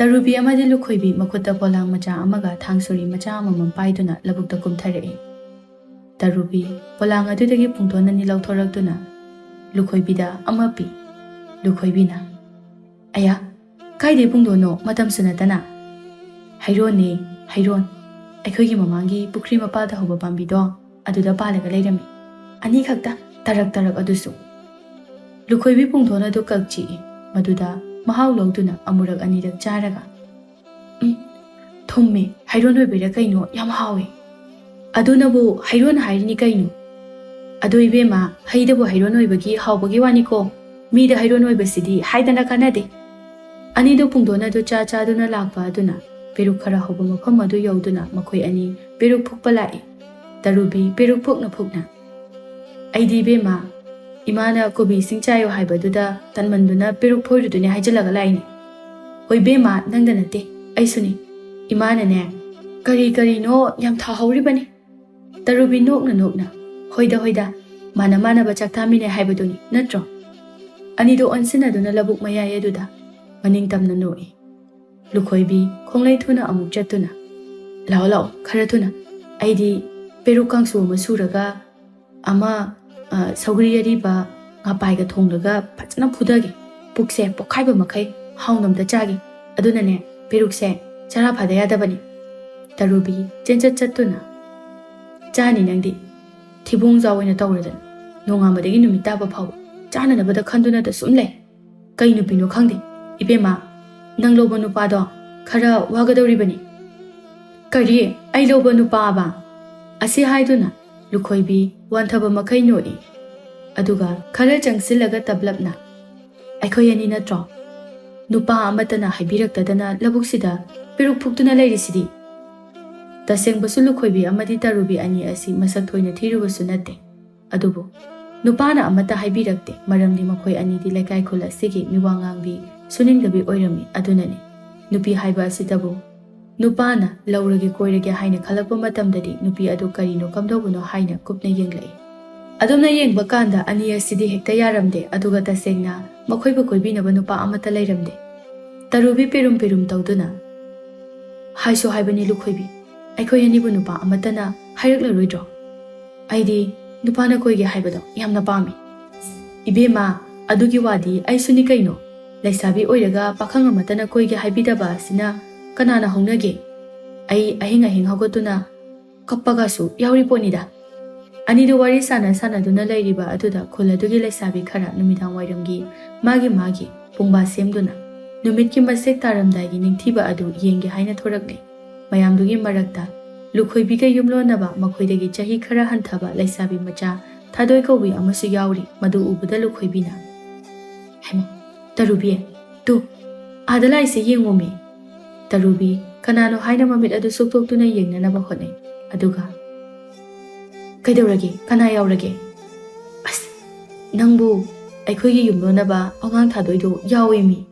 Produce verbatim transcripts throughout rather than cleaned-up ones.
ꯇꯔꯨꯕꯤ ꯑꯃꯗꯤ ꯂꯨꯈꯣꯏꯕꯤ ꯃꯈꯨꯠꯇ ꯄꯣꯂꯥꯡ ꯃꯆꯥ ꯑꯃꯒ ꯊꯥꯡ ꯁꯣꯔꯤ ꯃꯆꯥ ꯑꯃꯃꯝ ꯄꯥꯏꯗꯨꯅ ꯂꯧꯕꯨꯛꯇ ꯀꯨꯝꯊꯔꯛꯏ꯫ ꯇꯔꯨꯕꯤ ꯄꯣꯂꯥꯡ ꯑꯗꯨꯗꯒꯤ ꯄꯨꯡꯗꯣꯟ ꯑꯅꯤ ꯂꯧꯊꯣꯔꯛꯇꯨꯅ ꯂꯨꯈꯣꯏꯕꯤꯗ ꯑꯃ ꯄꯤ꯫ ꯂꯨꯈꯣꯏꯕꯤꯅ, "ꯑꯌꯥ, ꯀꯥꯏꯗꯩ ꯄꯨꯡꯗꯣꯟꯅꯣ ꯃꯇꯝꯁꯨ ꯅꯠꯇꯅ?" "ꯍꯩꯔꯣꯟꯅꯦ, ꯍꯩꯔꯣꯟ꯫ ꯑꯩꯈꯣꯏꯒꯤ ꯃꯃꯥꯡꯒꯤ ꯄꯨꯈ꯭ꯔꯤ ꯃꯄꯥꯜꯗ ꯍꯧꯕ ꯄꯥꯝꯕꯤꯗꯣ, ꯑꯗꯨꯗ ꯄꯥꯜꯂꯒ ꯂꯩꯔꯝꯃꯤ꯫ ꯑꯅꯤꯈꯛꯇ, ꯇꯔꯛ ꯇꯔꯛ ꯑꯗꯨꯁꯨ꯫" ꯂꯨꯈꯣꯏꯕꯤ ꯄꯨꯡꯗꯣꯟ ꯑꯗꯨ ꯀꯛ ꯆꯤꯛꯏ꯫ ꯃꯗꯨꯗ ꯃꯍꯥꯎ ꯂꯧꯗꯨꯅ ꯑꯃꯨꯔꯛ ꯑꯅꯤꯔꯛ ꯆꯥꯔꯒ, "ꯎꯝ, ꯊꯨꯝꯃꯦ꯫ ꯍꯩꯔꯣꯟ ꯑꯣꯏꯕꯩꯔꯥ ꯀꯩꯅꯣ, ꯌꯥꯝ ꯍꯥꯎꯋꯦ꯫" "ꯑꯗꯨꯅꯕꯨ ꯍꯩꯔꯣꯟ ꯍꯥꯏꯔꯤꯅꯤ ꯀꯩꯅꯣ꯫" "ꯑꯗꯣ ꯏꯕꯦꯝꯃ, ꯍꯩꯗꯕꯨ ꯍꯩꯔꯣꯟ ꯑꯣꯏꯕꯒꯤ ꯍꯥꯎꯕꯒꯤ ꯋꯥꯅꯤꯀꯣ꯫ ꯃꯤꯗ ꯍꯩꯔꯣꯟ ꯑꯣꯏꯕꯁꯤꯗꯤ ꯍꯥꯏꯗꯅ ꯀꯥꯟꯅꯗꯦ꯫" ꯑꯅꯤꯗꯨ ꯄꯨꯡꯗꯣꯟ ꯑꯗꯨ ꯆꯥ ꯆꯥꯗꯨꯅ ꯂꯥꯛꯄ ꯑꯗꯨꯅ ꯄꯦꯔꯨꯛ ꯈꯔ ꯍꯧꯕ ꯃꯐꯝ ꯑꯗꯨ ꯌꯧꯗꯨꯅ ꯃꯈꯣꯏ ꯑꯅꯤ ꯄꯦꯔꯨꯛ ꯐꯨꯛꯄ ꯂꯥꯛꯏ꯫ ꯇꯔꯨꯕꯤ ꯄꯦꯔꯨꯛ ꯐꯨꯛꯅ ꯐꯨꯛꯅ, "ꯑꯩꯗꯤ ꯏꯕꯦꯝꯃ, ꯏꯃꯥꯅ ꯀꯣꯕꯤ ꯏꯁꯤꯡ ꯆꯥꯏꯌꯣ ꯍꯥꯏꯕꯗꯨꯗ ꯇꯟꯃꯟꯗꯨꯅ ꯄꯦꯔꯨꯛ ꯐꯣꯏꯔꯨꯗꯣꯏꯅꯦ ꯍꯥꯏꯖꯤꯜꯂꯒ ꯂꯥꯛꯏꯅꯦ꯫" "ꯍꯣꯏ ꯏꯕꯦꯝꯃ, ꯅꯪꯗ ꯅꯠꯇꯦ, ꯑꯩꯁꯨꯅꯤ꯫ ꯏꯃꯥꯅꯅꯦ, ꯀꯔꯤ ꯀꯔꯤꯅꯣ ꯌꯥꯝ ꯊꯥꯍꯧꯔꯤꯕꯅꯤ꯫" ꯇꯔꯨꯕꯤ ꯅꯣꯛꯅ ꯅꯣꯛꯅ, "ꯍꯣꯏꯗ ꯍꯣꯏꯗ, ꯃꯥꯅ ꯃꯥꯟꯅꯕ ꯆꯥꯛ ꯊꯥꯃꯤꯟꯅꯩ ꯍꯥꯏꯕꯗꯨꯅꯤ ꯅꯠꯇ꯭ꯔꯣ?" ꯑꯅꯤꯗꯣ ꯑꯣꯟꯁꯤꯟꯅꯗꯨꯅ ꯂꯧꯕꯨꯛ ꯃꯌꯥꯏ ꯑꯗꯨꯗ ꯃꯅꯤꯡ ꯇꯝꯅ ꯅꯣꯛꯏ꯫ ꯂꯨꯈꯣꯏꯕꯤ ꯈꯣꯡꯂꯩ ꯊꯨꯅ ꯑꯃꯨꯛ ꯆꯠꯇꯨꯅ, "ꯂꯥꯛꯑꯣ ꯂꯥꯛꯑꯣ, ꯈꯔ ꯊꯨꯅ꯫ ꯑꯩꯗꯤ ꯄꯦꯔꯨꯛ ꯀꯥꯡꯁꯨ ꯑꯃ ꯁꯨꯔꯒ ꯑꯃ, ꯑ, ꯁꯧꯒ꯭ꯔꯤ ꯑꯔꯤꯕ ꯉꯥꯄꯥꯏꯒ ꯊꯣꯡꯂꯒ ꯐꯖꯅ ꯐꯨꯊꯒꯦ꯫ ꯄꯨꯛꯁꯦ ꯄꯣꯛꯈꯥꯏꯕ ꯃꯈꯩ ꯍꯥꯎꯅ ꯑꯝꯇ ꯆꯥꯒꯦ꯫ ꯑꯗꯨꯅꯅꯦ, ꯄꯦꯔꯨꯛꯁꯦ ꯆꯔꯥ ꯐꯥꯗ ꯌꯥꯗꯕꯅꯤ꯫" ꯇꯔꯨꯕꯤ ꯆꯦꯟꯆꯠ ꯆꯠꯇꯨꯅ, "ꯆꯥꯅꯤ ꯅꯪꯗꯤ꯫ ꯊꯤꯕꯣꯡꯖꯥꯎ ꯑꯣꯏꯅ ꯇꯧꯔꯗꯅ꯫ ꯅꯣꯡꯉꯥꯟꯕꯗꯒꯤ ꯅꯨꯃꯤꯠ ꯇꯥꯕ ꯐꯥꯎꯕ ꯆꯥꯅꯅꯕꯗ ꯈꯟꯗꯨꯅꯇ ꯁꯨꯝ ꯂꯩ꯫ ꯀꯩ ꯅꯨꯄꯤꯅꯣ ꯈꯪꯗꯦ꯫ ꯏꯕꯦꯝꯃ, ꯅꯪ ꯂꯧꯕ ꯅꯨꯄꯥꯗꯣ ꯈꯔ ꯋꯥꯒꯗꯧꯔꯤꯕꯅꯤ꯫" "ꯀꯔꯤ? ꯑꯩ ꯂꯧꯕ ꯅꯨꯄꯥꯕ?" ꯑꯁꯤ ꯍꯥꯏꯗꯨꯅ ꯂꯨꯈꯣꯏꯕꯤ ꯋꯥꯟꯊꯕ ꯃꯈꯩ ꯅꯣꯛꯏ꯫ ꯑꯗꯨꯒ ꯈꯔ ꯆꯪꯁꯤꯜꯂꯒ ꯇꯞꯂꯞꯅ, "ꯑꯩꯈꯣꯏ ꯑꯅꯤ ꯅꯠꯇ꯭ꯔꯣ? ꯅꯨꯄꯥ ꯑꯃꯠꯇꯅ ꯍꯥꯏꯕꯤꯔꯛꯇꯗꯅ ꯂꯧꯕꯨꯛꯁꯤꯗ ꯄꯦꯔꯨꯛ ꯐꯨꯛꯇꯨꯅ ꯂꯩꯔꯤꯁꯤꯗꯤ?" ꯇꯁꯦꯡꯕꯁꯨ ꯂꯨꯈꯣꯏꯕꯤ ꯑꯃꯗꯤ ꯇꯔꯨꯕꯤ ꯑꯅꯤ ꯑꯁꯤ ꯃꯁꯛ ꯊꯣꯏꯅ ꯊꯤꯔꯨꯕꯁꯨ ꯅꯠꯇꯦ꯫ ꯑꯗꯨꯕꯨ ꯅꯨꯄꯥꯅ ꯑꯃꯠꯇ ꯍꯥꯏꯕꯤꯔꯛꯇꯦ, ꯃꯔꯝꯗꯤ ꯃꯈꯣꯏ ꯑꯅꯤꯗꯤ ꯂꯩꯀꯥꯏ ꯈꯨꯜ ꯑꯁꯤꯒꯤ ꯃꯤꯋꯥ ꯉꯥꯡꯕꯤ, ꯁꯨꯅꯤꯡꯗꯕꯤ ꯑꯣꯏꯔꯝꯃꯤ꯫ ꯑꯗꯨꯅꯅꯤ ꯅꯨꯄꯤ ꯍꯥꯏꯕ ꯑꯁꯤꯗꯕꯨ ꯅꯨꯄꯥꯅ ꯂꯧꯔꯒꯦ ꯀꯣꯏꯔꯒꯦ ꯍꯥꯏꯅ ꯈꯜꯂꯛꯄ ꯃꯇꯝꯗꯗꯤ ꯅꯨꯄꯤ ꯑꯗꯨ ꯀꯔꯤꯅꯣ ꯀꯝꯗꯧꯕꯅꯣ ꯍꯥꯏꯅ ꯀꯨꯞꯅ ꯌꯦꯡꯂꯛꯏ꯫ ꯑꯗꯨꯝꯅ ꯌꯦꯡꯕ ꯀꯥꯟꯗ ꯑꯅꯤ ꯑꯁꯤꯗꯤ ꯍꯦꯛꯇ ꯌꯥꯔꯝꯗꯦ, ꯑꯗꯨꯒ ꯇꯁꯦꯡꯅ ꯃꯈꯣꯏꯕꯨ ꯀꯣꯏꯕꯤꯅꯕ ꯅꯨꯄꯥ ꯑꯃꯠꯇ ꯂꯩꯔꯝꯗꯦ꯫ ꯇꯔꯨꯕꯤ ꯄꯤꯔꯨꯝ ꯄꯤꯔꯨꯝ ꯇꯧꯗꯨꯅ, "ꯍꯥꯏꯁꯨ ꯍꯥꯏꯕꯅꯤ ꯂꯨꯈꯣꯏꯕꯤ, ꯑꯩꯈꯣꯏ ꯑꯅꯤꯕꯨ ꯅꯨꯄꯥ ꯑꯃꯠꯇꯅ ꯍꯥꯏꯔꯛꯂꯔꯣꯏꯗ꯭ꯔꯣ? ꯑꯩꯗꯤ ꯅꯨꯄꯥꯅ ꯀꯣꯏꯒꯦ ꯍꯥꯏꯕꯗꯣ ꯌꯥꯝꯅ ꯄꯥꯝꯃꯤ꯫" "ꯏꯕꯦꯝꯃ, ꯑꯗꯨꯒꯤ ꯋꯥꯗꯤ ꯑꯩꯁꯨꯅꯤ ꯀꯩꯅꯣ꯫ ꯂꯩꯁꯥꯕꯤ ꯑꯣꯏꯔꯒ ꯄꯥꯈꯪ ꯑꯃꯠꯇꯅ ꯀꯣꯏꯒꯦ ꯍꯥꯏꯕꯤꯗꯕ ꯑꯁꯤꯅ ꯀꯅꯥꯅ ꯍꯧꯅꯒꯦ? ꯑꯩ ꯑꯍꯤꯡ ꯑꯍꯤꯡ ꯍꯧꯒꯠꯇꯨꯅ ꯀꯞꯄꯒꯁꯨ ꯌꯥꯎꯔꯤ ꯄꯣꯠꯅꯤꯗ꯫" ꯑꯅꯤꯗꯨ ꯋꯥꯔꯤ ꯁꯥꯟꯅ ꯁꯥꯟꯅꯗꯨꯅ ꯂꯩꯔꯤꯕ ꯑꯗꯨꯗ ꯈꯨꯜ ꯑꯗꯨꯒꯤ ꯂꯩꯁꯥꯕꯤ ꯈꯔ ꯅꯨꯃꯤꯗꯥꯡ ꯋꯥꯏꯔꯝꯒꯤ ꯃꯥꯒꯤ ꯃꯥꯒꯤ ꯄꯨꯡꯕꯥ ꯁꯦꯝꯗꯨꯅ ꯅꯨꯃꯤꯠꯀꯤ ꯃꯁꯦꯛ ꯇꯥꯔꯝꯗꯥꯏꯒꯤ ꯅꯤꯡꯊꯤꯕ ꯑꯗꯨ ꯌꯦꯡꯒꯦ ꯍꯥꯏꯅ ꯊꯣꯔꯛꯂꯦ꯫ ꯃꯌꯥꯝꯗꯨꯒꯤ ꯃꯔꯛꯇ ꯂꯨꯈꯣꯏꯕꯤꯒ ꯌꯨꯝꯂꯣꯟꯅꯕ ꯃꯈꯣꯏꯗꯒꯤ ꯆꯍꯤ ꯈꯔ ꯍꯟꯊꯕ ꯂꯩꯁꯥꯕꯤ ꯃꯆꯥ ꯊꯥꯗꯣꯏ ꯀꯧꯕꯤ ꯑꯃꯁꯨ ꯌꯥꯎꯔꯤ꯫ ꯃꯗꯨ ꯎꯕꯗ ꯂꯨꯈꯣꯏꯕꯤꯅ, "ꯍꯩꯃꯥ, ꯇꯔꯨꯕꯤ, ꯇꯨ, ꯑꯥꯗ ꯂꯥꯛꯏꯁꯦ ꯌꯦꯡꯉꯣꯃꯤ꯫" ꯇꯔꯨꯕꯤ ꯀꯅꯥꯅꯣ ꯍꯥꯏꯅ ꯃꯃꯤꯠ ꯑꯗꯨ ꯁꯨꯛꯇꯣꯛꯇꯨꯅ ꯌꯦꯡꯅꯅꯕ ꯍꯣꯠꯅꯩ꯫ ꯑꯗꯨꯒ, "ꯀꯩꯗꯧꯔꯒꯦ? ꯀꯅꯥ ꯌꯥꯎꯔꯒꯦ?" "ꯑꯁ, ꯅꯪꯕꯨ ꯑꯩꯈꯣꯏꯒꯤ ꯌꯨꯝꯂꯣꯟꯅꯕ ꯑꯉꯥꯡ ꯊꯥꯗꯣꯏꯗꯣ ꯌꯥꯎꯋꯦꯃꯤ꯫"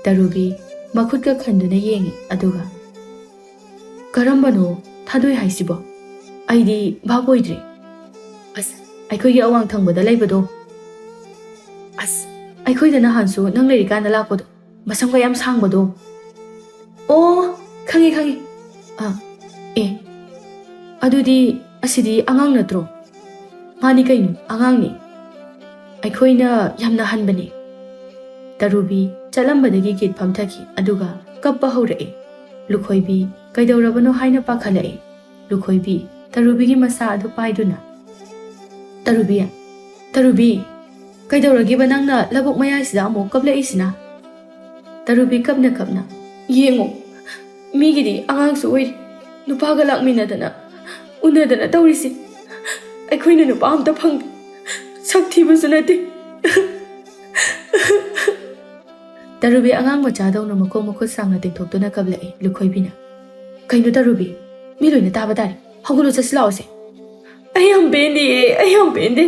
ꯇꯔꯨꯕꯤ ꯃꯈꯨꯠꯀ ꯈꯟꯗꯨꯅ ꯌꯦꯡꯉꯤ꯫ ꯑꯗꯨꯒ, "ꯀꯔꯝꯕꯅꯣ ꯊꯥꯗꯣꯏ ꯍꯥꯏꯁꯤꯕꯣ? ꯑꯩꯗꯤ ꯚꯥꯞ ꯑꯣꯏꯗ꯭ꯔꯦ꯫" "ꯑꯁ, ꯑꯩꯈꯣꯏꯒꯤ ꯑꯋꯥꯡ ꯊꯪꯕꯗ ꯂꯩꯕꯗꯣ꯫ ꯑꯁ, ꯑꯩꯈꯣꯏꯗ ꯅꯍꯥꯟꯁꯨ ꯅꯪ ꯂꯩꯔꯤꯀꯥꯟꯗ ꯂꯥꯛꯄꯗꯣ, ꯃꯁꯝꯒ ꯌꯥꯝ ꯁꯥꯡꯕꯗꯣ꯫" "ꯑꯣ, ꯈꯪꯉꯦ, ꯈꯪꯉꯦ꯫ ꯑꯥ, ꯑꯦ, ꯑꯗꯨꯗꯤ ꯑꯁꯤꯗꯤ ꯑꯉꯥꯡ ꯅꯠꯇ꯭ꯔꯣ?" "ꯃꯥꯅꯤ ꯀꯩꯅꯣ, ꯑꯉꯥꯡꯅꯤ꯫ ꯑꯩꯈꯣꯏꯅ ꯌꯥꯝꯅ ꯍꯟꯕꯅꯦ꯫" ꯇꯔꯨꯕꯤ ꯆꯠꯂꯝꯕꯗꯒꯤ ꯒꯤꯠ ꯐꯝꯊꯈꯤ, ꯑꯗꯨꯒ ꯀꯞꯄ ꯍꯧꯔꯛꯏ꯫ ꯂꯨꯈꯣꯏꯕꯤ ꯀꯩꯗꯧꯔꯕꯅꯣ ꯍꯥꯏꯅ ꯄꯥꯈꯠꯂꯛꯏ꯫ ꯂꯨꯈꯣꯏꯕꯤ ꯇꯔꯨꯕꯤꯒꯤ ꯃꯁꯥ ꯑꯗꯨ ꯄꯥꯏꯗꯨꯅ, "ꯇꯔꯨꯕꯤ, ꯇꯔꯨꯕꯤ, ꯀꯩꯗꯧꯔꯒꯦꯕ ꯅꯪꯅ ꯂꯧꯕꯨꯛ ꯃꯌꯥꯏꯁꯤꯗ ꯑꯃꯨꯛ ꯀꯞꯂꯛꯏꯁꯤꯅ?" ꯇꯔꯨꯕꯤ ꯀꯞꯅ ꯀꯞꯅ, "ꯌꯦꯡꯉꯣ, ꯃꯤꯒꯤꯗꯤ ꯑꯉꯥꯡꯁꯨ ꯑꯣꯏꯔꯤ, ꯅꯨꯄꯥꯒ ꯂꯥꯛꯃꯤꯟꯅꯗꯅ, ꯎꯅꯗꯅ ꯇꯧꯔꯤꯁꯤ꯫ ꯑꯩꯈꯣꯏꯅ ꯅꯨꯄꯥ ꯑꯝꯇ ꯐꯪꯗꯦ, ꯁꯛ ꯊꯤꯕꯁꯨ ꯅꯠꯇꯦ꯫" ꯇꯔꯨꯕꯤ ꯑꯉꯥꯡ ꯃꯆꯥꯗꯧꯅ ꯃꯈꯣꯡ ꯃꯈꯨꯠ ꯁꯥꯡꯅ ꯇꯤꯡꯊꯣꯛꯇꯨꯅ ꯀꯞꯂꯛꯏ꯫ ꯂꯨꯈꯣꯏꯕꯤꯅ, "ꯀꯩꯅꯣ ꯇꯔꯨꯕꯤ, ꯃꯤ ꯂꯣꯏꯅ ꯇꯥꯕ ꯇꯥꯔꯦ, ꯍꯧꯒꯠꯂꯣ, ꯆꯠꯁꯤ ꯂꯥꯛꯑꯣꯁꯦ꯫" "ꯑꯩ ꯌꯥꯝ ꯄꯦꯟꯗꯤꯌꯦ, ꯑꯩ ꯌꯥꯝ ꯄꯦꯟꯗꯦ꯫"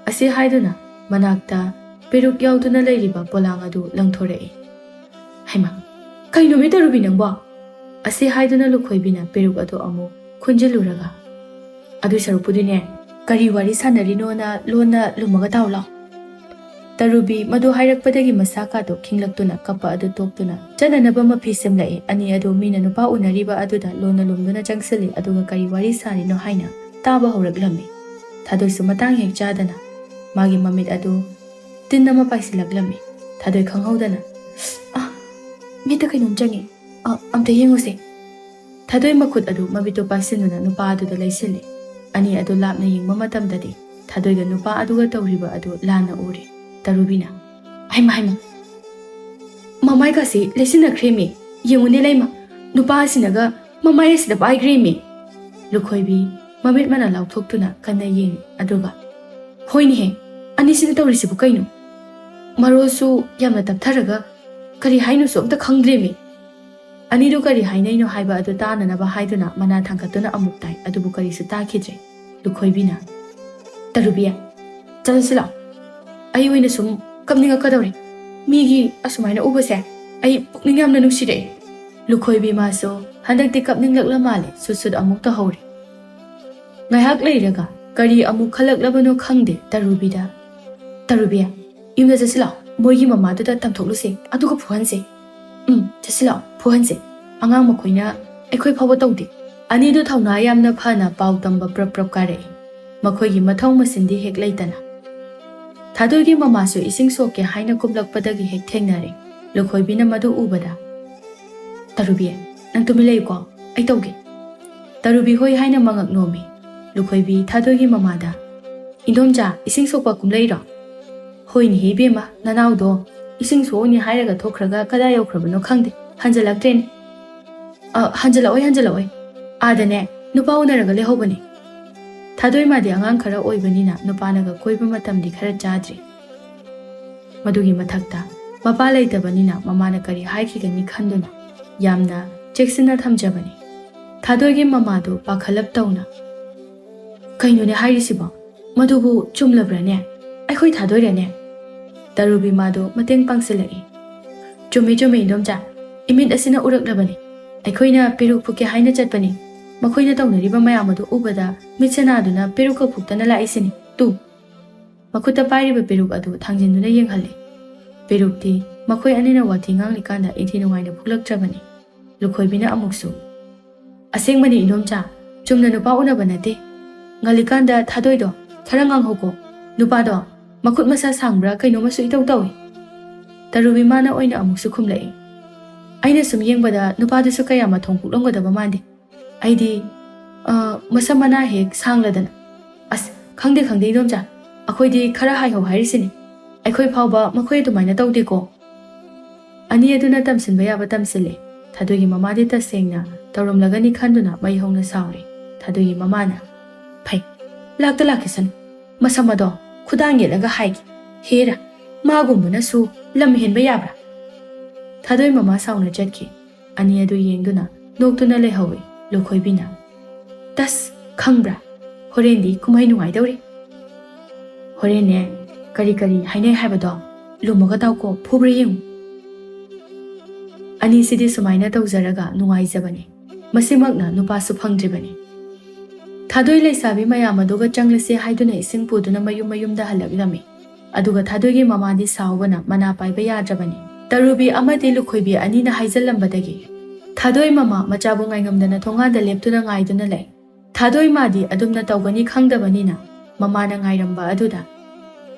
ꯑꯁꯤ ꯍꯥꯏꯗꯨꯅ ꯃꯅꯥꯛꯇ ꯄꯦꯔꯨꯛ ꯌꯥꯎꯗꯨꯅ ꯂꯩꯔꯤꯕ ꯄꯣꯂꯥꯡ ꯑꯗꯨ ꯂꯪꯊꯣꯔꯛꯏ꯫ "ꯍꯩꯃꯥ, ꯀꯩꯅꯣꯃꯤ ꯇꯔꯨꯕꯤ ꯅꯪꯕꯣ?" ꯑꯁꯤ ꯍꯥꯏꯗꯨꯅ ꯂꯨꯈꯣꯏꯕꯤꯅ ꯄꯦꯔꯨꯛ ꯑꯗꯨ ꯑꯃꯨꯛ ꯈꯨꯟꯖꯤꯜꯂꯨꯔꯒ, "ꯑꯗꯨꯏ ꯁꯔꯨꯛꯄꯨꯗꯤꯅꯦ, ꯀꯔꯤ ꯋꯥꯔꯤ ꯁꯥꯟꯅꯔꯤꯅꯣꯅ ꯂꯣꯟꯅ ꯂꯨꯝꯃꯒ ꯇꯥꯎ ꯂꯥꯎ꯫" ꯇꯔꯨꯕꯤ ꯃꯗꯨ ꯍꯥꯏꯔꯛꯄꯗꯒꯤ ꯃꯁꯥ ꯀꯥꯗꯣ ꯈꯤꯡꯂꯛꯇꯨꯅ ꯀꯞꯄ ꯑꯗꯨ ꯇꯣꯛꯇꯨꯅ ꯆꯠꯅꯅꯕ ꯃꯐꯤ ꯁꯦꯝꯂꯛꯏ꯫ ꯑꯅꯤ ꯑꯗꯨ ꯃꯤꯅ ꯅꯨꯄꯥ ꯎꯅꯔꯤꯕ ꯑꯗꯨꯗ ꯂꯣꯟꯅ ꯂꯣꯝꯗꯨꯅ ꯆꯪꯁꯤꯜꯂꯤ, ꯑꯗꯨꯒ ꯀꯔꯤ ꯋꯥꯔꯤ ꯁꯥꯔꯤꯅꯣ ꯍꯥꯏꯅ ꯇꯥꯕ ꯍꯧꯔꯛꯂꯝꯃꯤ꯫ ꯊꯥꯗꯣꯏꯁꯨ ꯃꯇꯥꯡ ꯍꯦꯛ ꯆꯥꯗꯅ ꯃꯥꯒꯤ ꯃꯃꯤꯠ ꯑꯗꯨ ꯇꯤꯟ ꯑꯃ ꯄꯥꯏꯁꯤꯜꯂꯛꯂꯝꯃꯤ꯫ ꯊꯥꯗꯣꯏ ꯈꯪꯍꯧꯗꯅ, "ꯑ, ꯃꯤꯠꯇ ꯀꯩꯅꯣꯝ ꯆꯪꯉꯤ꯫ ꯑ, ꯑꯝꯇ ꯌꯦꯡꯉꯨꯁꯦ꯫" ꯊꯥꯗꯣꯏ ꯃꯈꯨꯠ ꯑꯗꯨ ꯃꯃꯤꯠꯇꯨ ꯄꯥꯏꯁꯤꯟꯗꯨꯅ ꯅꯨꯄꯥ ꯑꯗꯨꯗ ꯂꯩꯁꯤꯜꯂꯤ꯫ ꯑꯅꯤ ꯑꯗꯨ ꯂꯥꯞꯅ ꯌꯦꯡꯕ ꯃꯇꯝꯗꯗꯤ ꯊꯥꯗꯣꯏꯒ ꯅꯨꯄꯥ ꯑꯗꯨꯒ ꯇꯧꯔꯤꯕ ꯑꯗꯨ ꯂꯥꯟꯅ ꯎꯔꯤ꯫ ꯇꯔꯨꯕꯤꯅ, "ꯍꯩꯃ, ꯍꯩꯃ, ꯃꯃꯥꯏꯒꯁꯤ ꯂꯩꯁꯤꯟꯅꯈ꯭ꯔꯦꯃꯤ꯫ ꯌꯦꯡꯉꯨꯅꯦ ꯂꯩꯃ, ꯅꯨꯄꯥ ꯑꯁꯤꯅꯒ ꯃꯃꯥꯏ ꯑꯁꯤꯗ ꯄꯥꯏꯈ꯭ꯔꯦꯃꯤ꯫" ꯂꯨꯈꯣꯏꯕꯤ ꯃꯃꯤꯠ ꯃꯅꯥ ꯂꯥꯎꯊꯣꯛꯇꯨꯅ ꯀꯟꯅ ꯌꯦꯡꯉꯤ꯫ ꯑꯗꯨꯒ, "ꯍꯣꯏꯅꯦꯍꯦ, ꯑꯅꯤꯁꯤꯅ ꯇꯧꯔꯤꯁꯤꯕꯨ ꯀꯩꯅꯣ? ꯃꯔꯣꯜꯁꯨ ꯌꯥꯝꯅ ꯇꯞꯊꯔꯒ ꯀꯔꯤ ꯍꯥꯏꯅꯣꯁꯨ ꯑꯝꯇ ꯈꯪꯗ꯭ꯔꯦꯃꯤ꯫" ꯑꯅꯤꯗꯨ ꯀꯔꯤ ꯍꯥꯏꯅꯩꯅꯣ ꯍꯥꯏꯕ ꯑꯗꯨ ꯇꯥꯅꯅꯕ ꯍꯥꯏꯗꯨꯅ ꯃꯅꯥ ꯊꯥꯡꯒꯠꯇꯨꯅ ꯑꯃꯨꯛ ꯇꯥꯏ, ꯑꯗꯨꯕꯨ ꯀꯔꯤꯁꯨ ꯇꯥꯈꯤꯗ꯭ꯔꯦ꯫ ꯂꯨꯈꯣꯏꯕꯤꯅ, "ꯇꯔꯨꯕꯤ, ꯆꯠꯂꯁꯤ ꯂꯥꯛꯑꯣ꯫ ꯑꯩ ꯑꯣꯏꯅ ꯁꯨꯝ ꯀꯞꯅꯤꯡꯉꯛꯀꯗꯧꯔꯦ꯫ ꯃꯤꯒꯤ ꯑꯁꯨꯃꯥꯏꯅ ꯎꯕꯁꯦ ꯑꯩ ꯄꯨꯛꯅꯤꯡ ꯌꯥꯝꯅ ꯅꯨꯡꯁꯤꯔꯛꯑꯦ꯫" ꯂꯨꯈꯣꯏꯕꯤ ꯃꯥꯁꯨ ꯍꯟꯗꯛꯇꯤ ꯀꯞꯅꯤꯡꯂꯛꯂ ꯃꯥꯜꯂꯦ, ꯁꯨꯠ ꯁꯨꯠ ꯑꯃꯨꯛ ꯇꯧꯍꯧꯔꯦ꯫ ꯉꯥꯏꯍꯥꯛ ꯂꯩꯔꯒ ꯀꯔꯤ ꯑꯃꯨꯛ ꯈꯜꯂꯛꯂꯕꯅꯣ ꯈꯪꯗꯦ ꯇꯔꯨꯕꯤꯗ, "ꯇꯔꯨꯕꯤ, ꯌꯨꯝꯗ ꯆꯠꯁꯤ ꯂꯥꯛꯑꯣ, ꯃꯣꯏꯒꯤ ꯃꯃꯥꯗꯨꯗ ꯇꯝꯊꯣꯛꯂꯨꯁꯦ, ꯑꯗꯨꯒ ꯐꯨꯍꯟꯁꯦ꯫" "ꯎꯝ, ꯆꯠꯁꯤ ꯂꯥꯛꯑꯣ, ꯐꯨꯍꯟꯁꯦ꯫ ꯑꯉꯥꯡ ꯃꯈꯣꯏꯅ ꯑꯩꯈꯣꯏ ꯐꯥꯎꯕ ꯇꯧꯗꯦ꯫" ꯑꯅꯤꯗꯨ ꯊꯧꯅꯥ ꯌꯥꯝꯅ ꯐꯅ ꯄꯥꯎ ꯇꯝꯕ ꯄ꯭ꯔꯞ ꯄ꯭ꯔꯞ ꯀꯥꯔꯛꯏ꯫ ꯃꯈꯣꯏꯒꯤ ꯃꯊꯧ ꯃꯁꯤꯟꯗꯤ ꯍꯦꯛ ꯂꯩꯇꯅ꯫ ꯊꯥꯗꯣꯏꯒꯤ ꯃꯃꯥꯁꯨ ꯏꯁꯤꯡ ꯁꯣꯛꯀꯦ ꯍꯥꯏꯅ ꯀꯨꯝꯂꯛꯄꯗꯒꯤ ꯍꯦꯛ ꯊꯦꯡꯅꯔꯦ꯫ ꯂꯨꯈꯣꯏꯕꯤꯅ ꯃꯗꯨ ꯎꯕꯗ, "ꯇꯔꯨꯕꯤ, ꯅꯪ ꯇꯨꯃꯤꯟ ꯂꯩꯌꯨꯀꯣ, ꯑꯩ ꯇꯧꯒꯦ꯫" ꯇꯔꯨꯕꯤ ꯍꯣꯏ ꯍꯥꯏꯅ ꯃꯉꯛ ꯅꯣꯝꯃꯤ꯫ ꯂꯨꯈꯣꯏꯕꯤ ꯊꯥꯗꯣꯏꯒꯤ ꯃꯃꯥꯗ, "ꯏꯟꯗꯣꯝꯆꯥ, ꯏꯁꯤꯡ ꯁꯣꯛꯄ ꯀꯨꯝꯂꯛꯏꯔꯣ?" "ꯍꯣꯏꯅꯦꯍꯦ ꯏꯕꯦꯝꯃ, ꯅꯅꯥꯎꯗꯣ ꯏꯁꯤꯡ ꯁꯣꯛꯎꯅꯤ ꯍꯥꯏꯔꯒ ꯊꯣꯛꯈ꯭ꯔꯒ ꯀꯗꯥꯏ ꯌꯧꯈ꯭ꯔꯕꯅꯣ ꯈꯪꯗꯦ, ꯍꯟꯖꯜꯂꯛꯇ꯭ꯔꯦꯅꯦ꯫" "ꯑ, ꯍꯟꯖꯜꯂꯛꯑꯣꯏ, ꯍꯟꯖꯜꯂꯛꯑꯣꯏ꯫ ꯑꯥꯗꯅꯦ, ꯅꯨꯄꯥ ꯎꯅꯔꯒ ꯂꯩꯍꯧꯕꯅꯦ꯫" ꯊꯥꯗꯣꯏ ꯃꯥꯗꯤ ꯑꯉꯥꯡ ꯈꯔ ꯑꯣꯏꯕꯅꯤꯅ ꯅꯨꯄꯥꯅꯒ ꯀꯣꯏꯕ ꯃꯇꯝꯗꯤ ꯈꯔ ꯆꯥꯗ꯭ꯔꯤ꯫ ꯃꯗꯨꯒꯤ ꯃꯊꯛꯇ ꯃꯄꯥ ꯂꯩꯇꯕꯅꯤꯅ ꯃꯃꯥꯅ ꯀꯔꯤ ꯍꯥꯏꯈꯤꯒꯅꯤ ꯈꯟꯗꯨꯅ ꯌꯥꯝꯅ ꯆꯦꯛꯁꯤꯟꯅ ꯊꯝꯖꯕꯅꯤ꯫ ꯊꯥꯗꯣꯏꯒꯤ ꯃꯃꯥꯗꯨ ꯄꯥꯈꯠꯂꯞ ꯇꯧꯅ, "ꯀꯩꯅꯣꯅꯦ ꯍꯥꯏꯔꯤꯁꯤꯕꯣ? ꯃꯗꯨꯕꯨ ꯆꯨꯝꯂꯕ꯭ꯔꯅꯦ? ꯑꯩꯈꯣꯏ ꯊꯥꯗꯣꯏꯔꯅꯦ?" ꯇꯔꯨꯕꯤ ꯃꯥꯗꯨ ꯃꯇꯦꯡ ꯄꯥꯡꯁꯤꯜꯂꯛꯏ꯫ "ꯆꯨꯝꯃꯤ, ꯆꯨꯝꯃꯤ, ꯏꯟꯗꯣꯝꯆꯥ꯫ ꯏꯃꯤꯠ ꯑꯁꯤꯅ ꯎꯔꯛꯂꯕꯅꯤ꯫ ꯑꯩꯈꯣꯏꯅ ꯄꯦꯔꯨꯛ ꯐꯨꯛꯀꯦ ꯍꯥꯏꯅ ꯆꯠꯄꯅꯤ꯫ ꯃꯈꯣꯏꯅ ꯇꯧꯅꯔꯤꯕ ꯃꯌꯥꯝ ꯑꯗꯨ ꯎꯕꯗ ꯃꯤꯠ ꯁꯅꯥꯗꯨꯅ ꯄꯦꯔꯨꯛꯀ ꯐꯨꯛꯇꯅ ꯂꯥꯛꯏꯁꯤꯅꯤ꯫ ꯇꯨ!" ꯃꯈꯨꯠꯇ ꯄꯥꯏꯔꯤꯕ ꯄꯦꯔꯨꯛ ꯑꯗꯨ ꯊꯥꯡꯖꯤꯟꯗꯨꯅ ꯌꯦꯡꯍꯜꯂꯦ꯫ ꯄꯦꯔꯨꯛꯇꯤ ꯃꯈꯣꯏ ꯑꯅꯤꯅ ꯋꯥꯊꯤ ꯉꯥꯡꯂꯤꯀꯥꯟꯗ ꯏꯟꯊꯤ ꯅꯨꯡꯉꯥꯏꯅ ꯐꯨꯂꯛꯇ꯭ꯔꯕꯅꯤ꯫ ꯂꯨꯈꯣꯏꯕꯤꯅ ꯑꯃꯨꯛꯁꯨ, "ꯑꯁꯦꯡꯕꯅꯤ ꯏꯗꯣꯝꯆꯥ, ꯆꯨꯝꯅ ꯅꯨꯄꯥ ꯎꯅꯕ ꯅꯠꯇꯦ꯫ ꯉꯜꯂꯤꯀꯥꯟꯗ ꯊꯥꯗꯣꯏꯗꯣ ꯈꯔ ꯉꯥꯡꯍꯧꯀꯣ꯫ ꯅꯨꯄꯥꯗꯣ ꯃꯈꯨꯠ ꯃꯁꯥ ꯁꯥꯡꯕ꯭ꯔꯥ ꯀꯩꯅꯣꯃꯁꯨ ꯏꯇꯧ ꯇꯧꯏ꯫" ꯇꯔꯨꯕꯤ ꯃꯥꯅ ꯑꯣꯏꯅ ꯑꯃꯨꯛꯁꯨ ꯈꯨꯝꯂꯛꯏ꯫ "ꯑꯩꯅ ꯁꯨꯝ ꯌꯦꯡꯕꯗ ꯅꯨꯄꯥꯗꯨꯁꯨ ꯀꯌꯥ ꯃꯊꯣꯡ ꯄꯣꯛꯂꯝꯒꯗꯕ ꯃꯥꯟꯗꯦ꯫ ꯑꯩꯗꯤ, ꯑ, ꯃꯁꯝ ꯃꯅꯥ ꯍꯦꯛ ꯁꯥꯡꯂꯗꯅ꯫" "ꯑꯁ, ꯈꯪꯗꯦ, ꯈꯪꯗꯦ, ꯏꯗꯣꯝꯆꯥ꯫ ꯑꯩꯈꯣꯏꯗꯤ ꯈꯔ ꯍꯥꯏꯍꯧ ꯍꯥꯏꯔꯤꯁꯤꯅꯤ꯫ ꯑꯩꯈꯣꯏ ꯐꯥꯎꯕ ꯃꯈꯣꯏ ꯑꯗꯨꯃꯥꯏꯅ ꯇꯧꯗꯦꯀꯣ꯫" ꯑꯅꯤ ꯑꯗꯨꯅ ꯇꯝꯁꯤꯟꯕ ꯌꯥꯕ ꯇꯝꯁꯤꯜꯂꯦ꯫ ꯊꯥꯗꯣꯏꯒꯤ ꯃꯃꯥꯗꯤ ꯇꯁꯦꯡꯅ ꯇꯧꯔꯝꯂꯒꯅꯤ ꯈꯟꯗꯨꯅ ꯃꯩ ꯍꯧꯅ ꯁꯥꯎꯔꯦ꯫ ꯊꯥꯗꯣꯏꯒꯤ ꯃꯃꯥꯅ, "ꯐꯩ, ꯂꯥꯛꯇ ꯂꯥꯛꯈꯤꯁꯅꯨ꯫ ꯃꯁꯝ ꯑꯗꯣ ꯈꯨꯗꯥꯡ ꯌꯦꯠꯂꯒ ꯍꯥꯏꯒꯦ꯫ ꯍꯦꯔꯥ, ꯃꯥꯒꯨꯝꯕꯅꯁꯨ ꯂꯝ ꯍꯦꯟꯕ ꯌꯥꯕ꯭ꯔꯥ?" ꯊꯥꯗꯣꯏ ꯃꯃꯥ ꯁꯥꯎꯅ ꯆꯠꯈꯤ꯫ ꯑꯅꯤ ꯑꯗꯨ ꯌꯦꯡꯗꯨꯅ ꯅꯣꯛꯇꯨꯅ ꯂꯩꯍꯧꯏ꯫ ꯂꯨꯈꯣꯏꯕꯤꯅ, "ꯇꯁ, ꯈꯪꯕ꯭ꯔꯥ? ꯍꯣꯔꯦꯟꯗꯤ ꯀꯨꯝꯍꯩ ꯅꯨꯡꯉꯥꯏꯗꯧꯔꯤ꯫" "ꯍꯣꯔꯦꯟꯅꯦ, ꯀꯔꯤ ꯀꯔꯤ ꯍꯥꯏꯅꯩ ꯍꯥꯏꯕꯗꯣ ꯂꯨꯝꯃꯒ ꯇꯥꯎꯀꯣ, ꯐꯨꯕ꯭ꯔꯥ ꯌꯦꯡꯉꯨ꯫" ꯑꯅꯤꯁꯤꯗꯤ ꯁꯨꯃꯥꯏꯅ ꯇꯧꯖꯔꯒ ꯅꯨꯡꯉꯥꯏꯖꯕꯅꯤ꯫ ꯃꯁꯤꯃꯛꯅ ꯅꯨꯄꯥꯁꯨ ꯐꯪꯗ꯭ꯔꯤꯕꯅꯤ꯫ ꯊꯥꯗꯣꯏ ꯂꯩꯁꯥꯕꯤ ꯃꯌꯥꯝ ꯑꯗꯨꯒ ꯆꯪꯂꯁꯦ ꯍꯥꯏꯗꯨꯅ ꯏꯁꯤꯡ ꯄꯨꯗꯨꯅ ꯃꯌꯨꯝ ꯃꯌꯨꯝꯗ ꯍꯜꯂꯛꯂꯝꯃꯤ꯫ ꯑꯗꯨꯒ ꯊꯥꯗꯣꯏꯒꯤ ꯃꯃꯥꯗꯤ ꯁꯥꯎꯕꯅ ꯃꯅꯥ ꯄꯥꯏꯕ ꯌꯥꯗ꯭ꯔꯕꯅꯤ꯫ ꯇꯔꯨꯕꯤ ꯑꯃꯗꯤ ꯂꯨꯈꯣꯏꯕꯤ ꯑꯅꯤꯅ ꯍꯥꯏꯖꯜꯂꯝꯕꯗꯒꯤ ꯊꯥꯗꯣꯏ ꯃꯃꯥ ꯃꯆꯥꯕꯨ ꯉꯥꯏꯉꯝꯗꯅ ꯊꯣꯡꯒꯥꯟꯗ ꯂꯦꯞꯇꯨꯅ ꯉꯥꯏꯗꯨꯅ ꯂꯩ꯫ ꯊꯥꯗꯣꯏ ꯃꯥꯗꯤ ꯑꯗꯨꯝꯅ ꯇꯧꯒꯅꯤ ꯈꯪꯗꯕꯅꯤꯅ ꯃꯃꯥꯅ ꯉꯥꯏꯔꯝꯕ ꯑꯗꯨꯗ,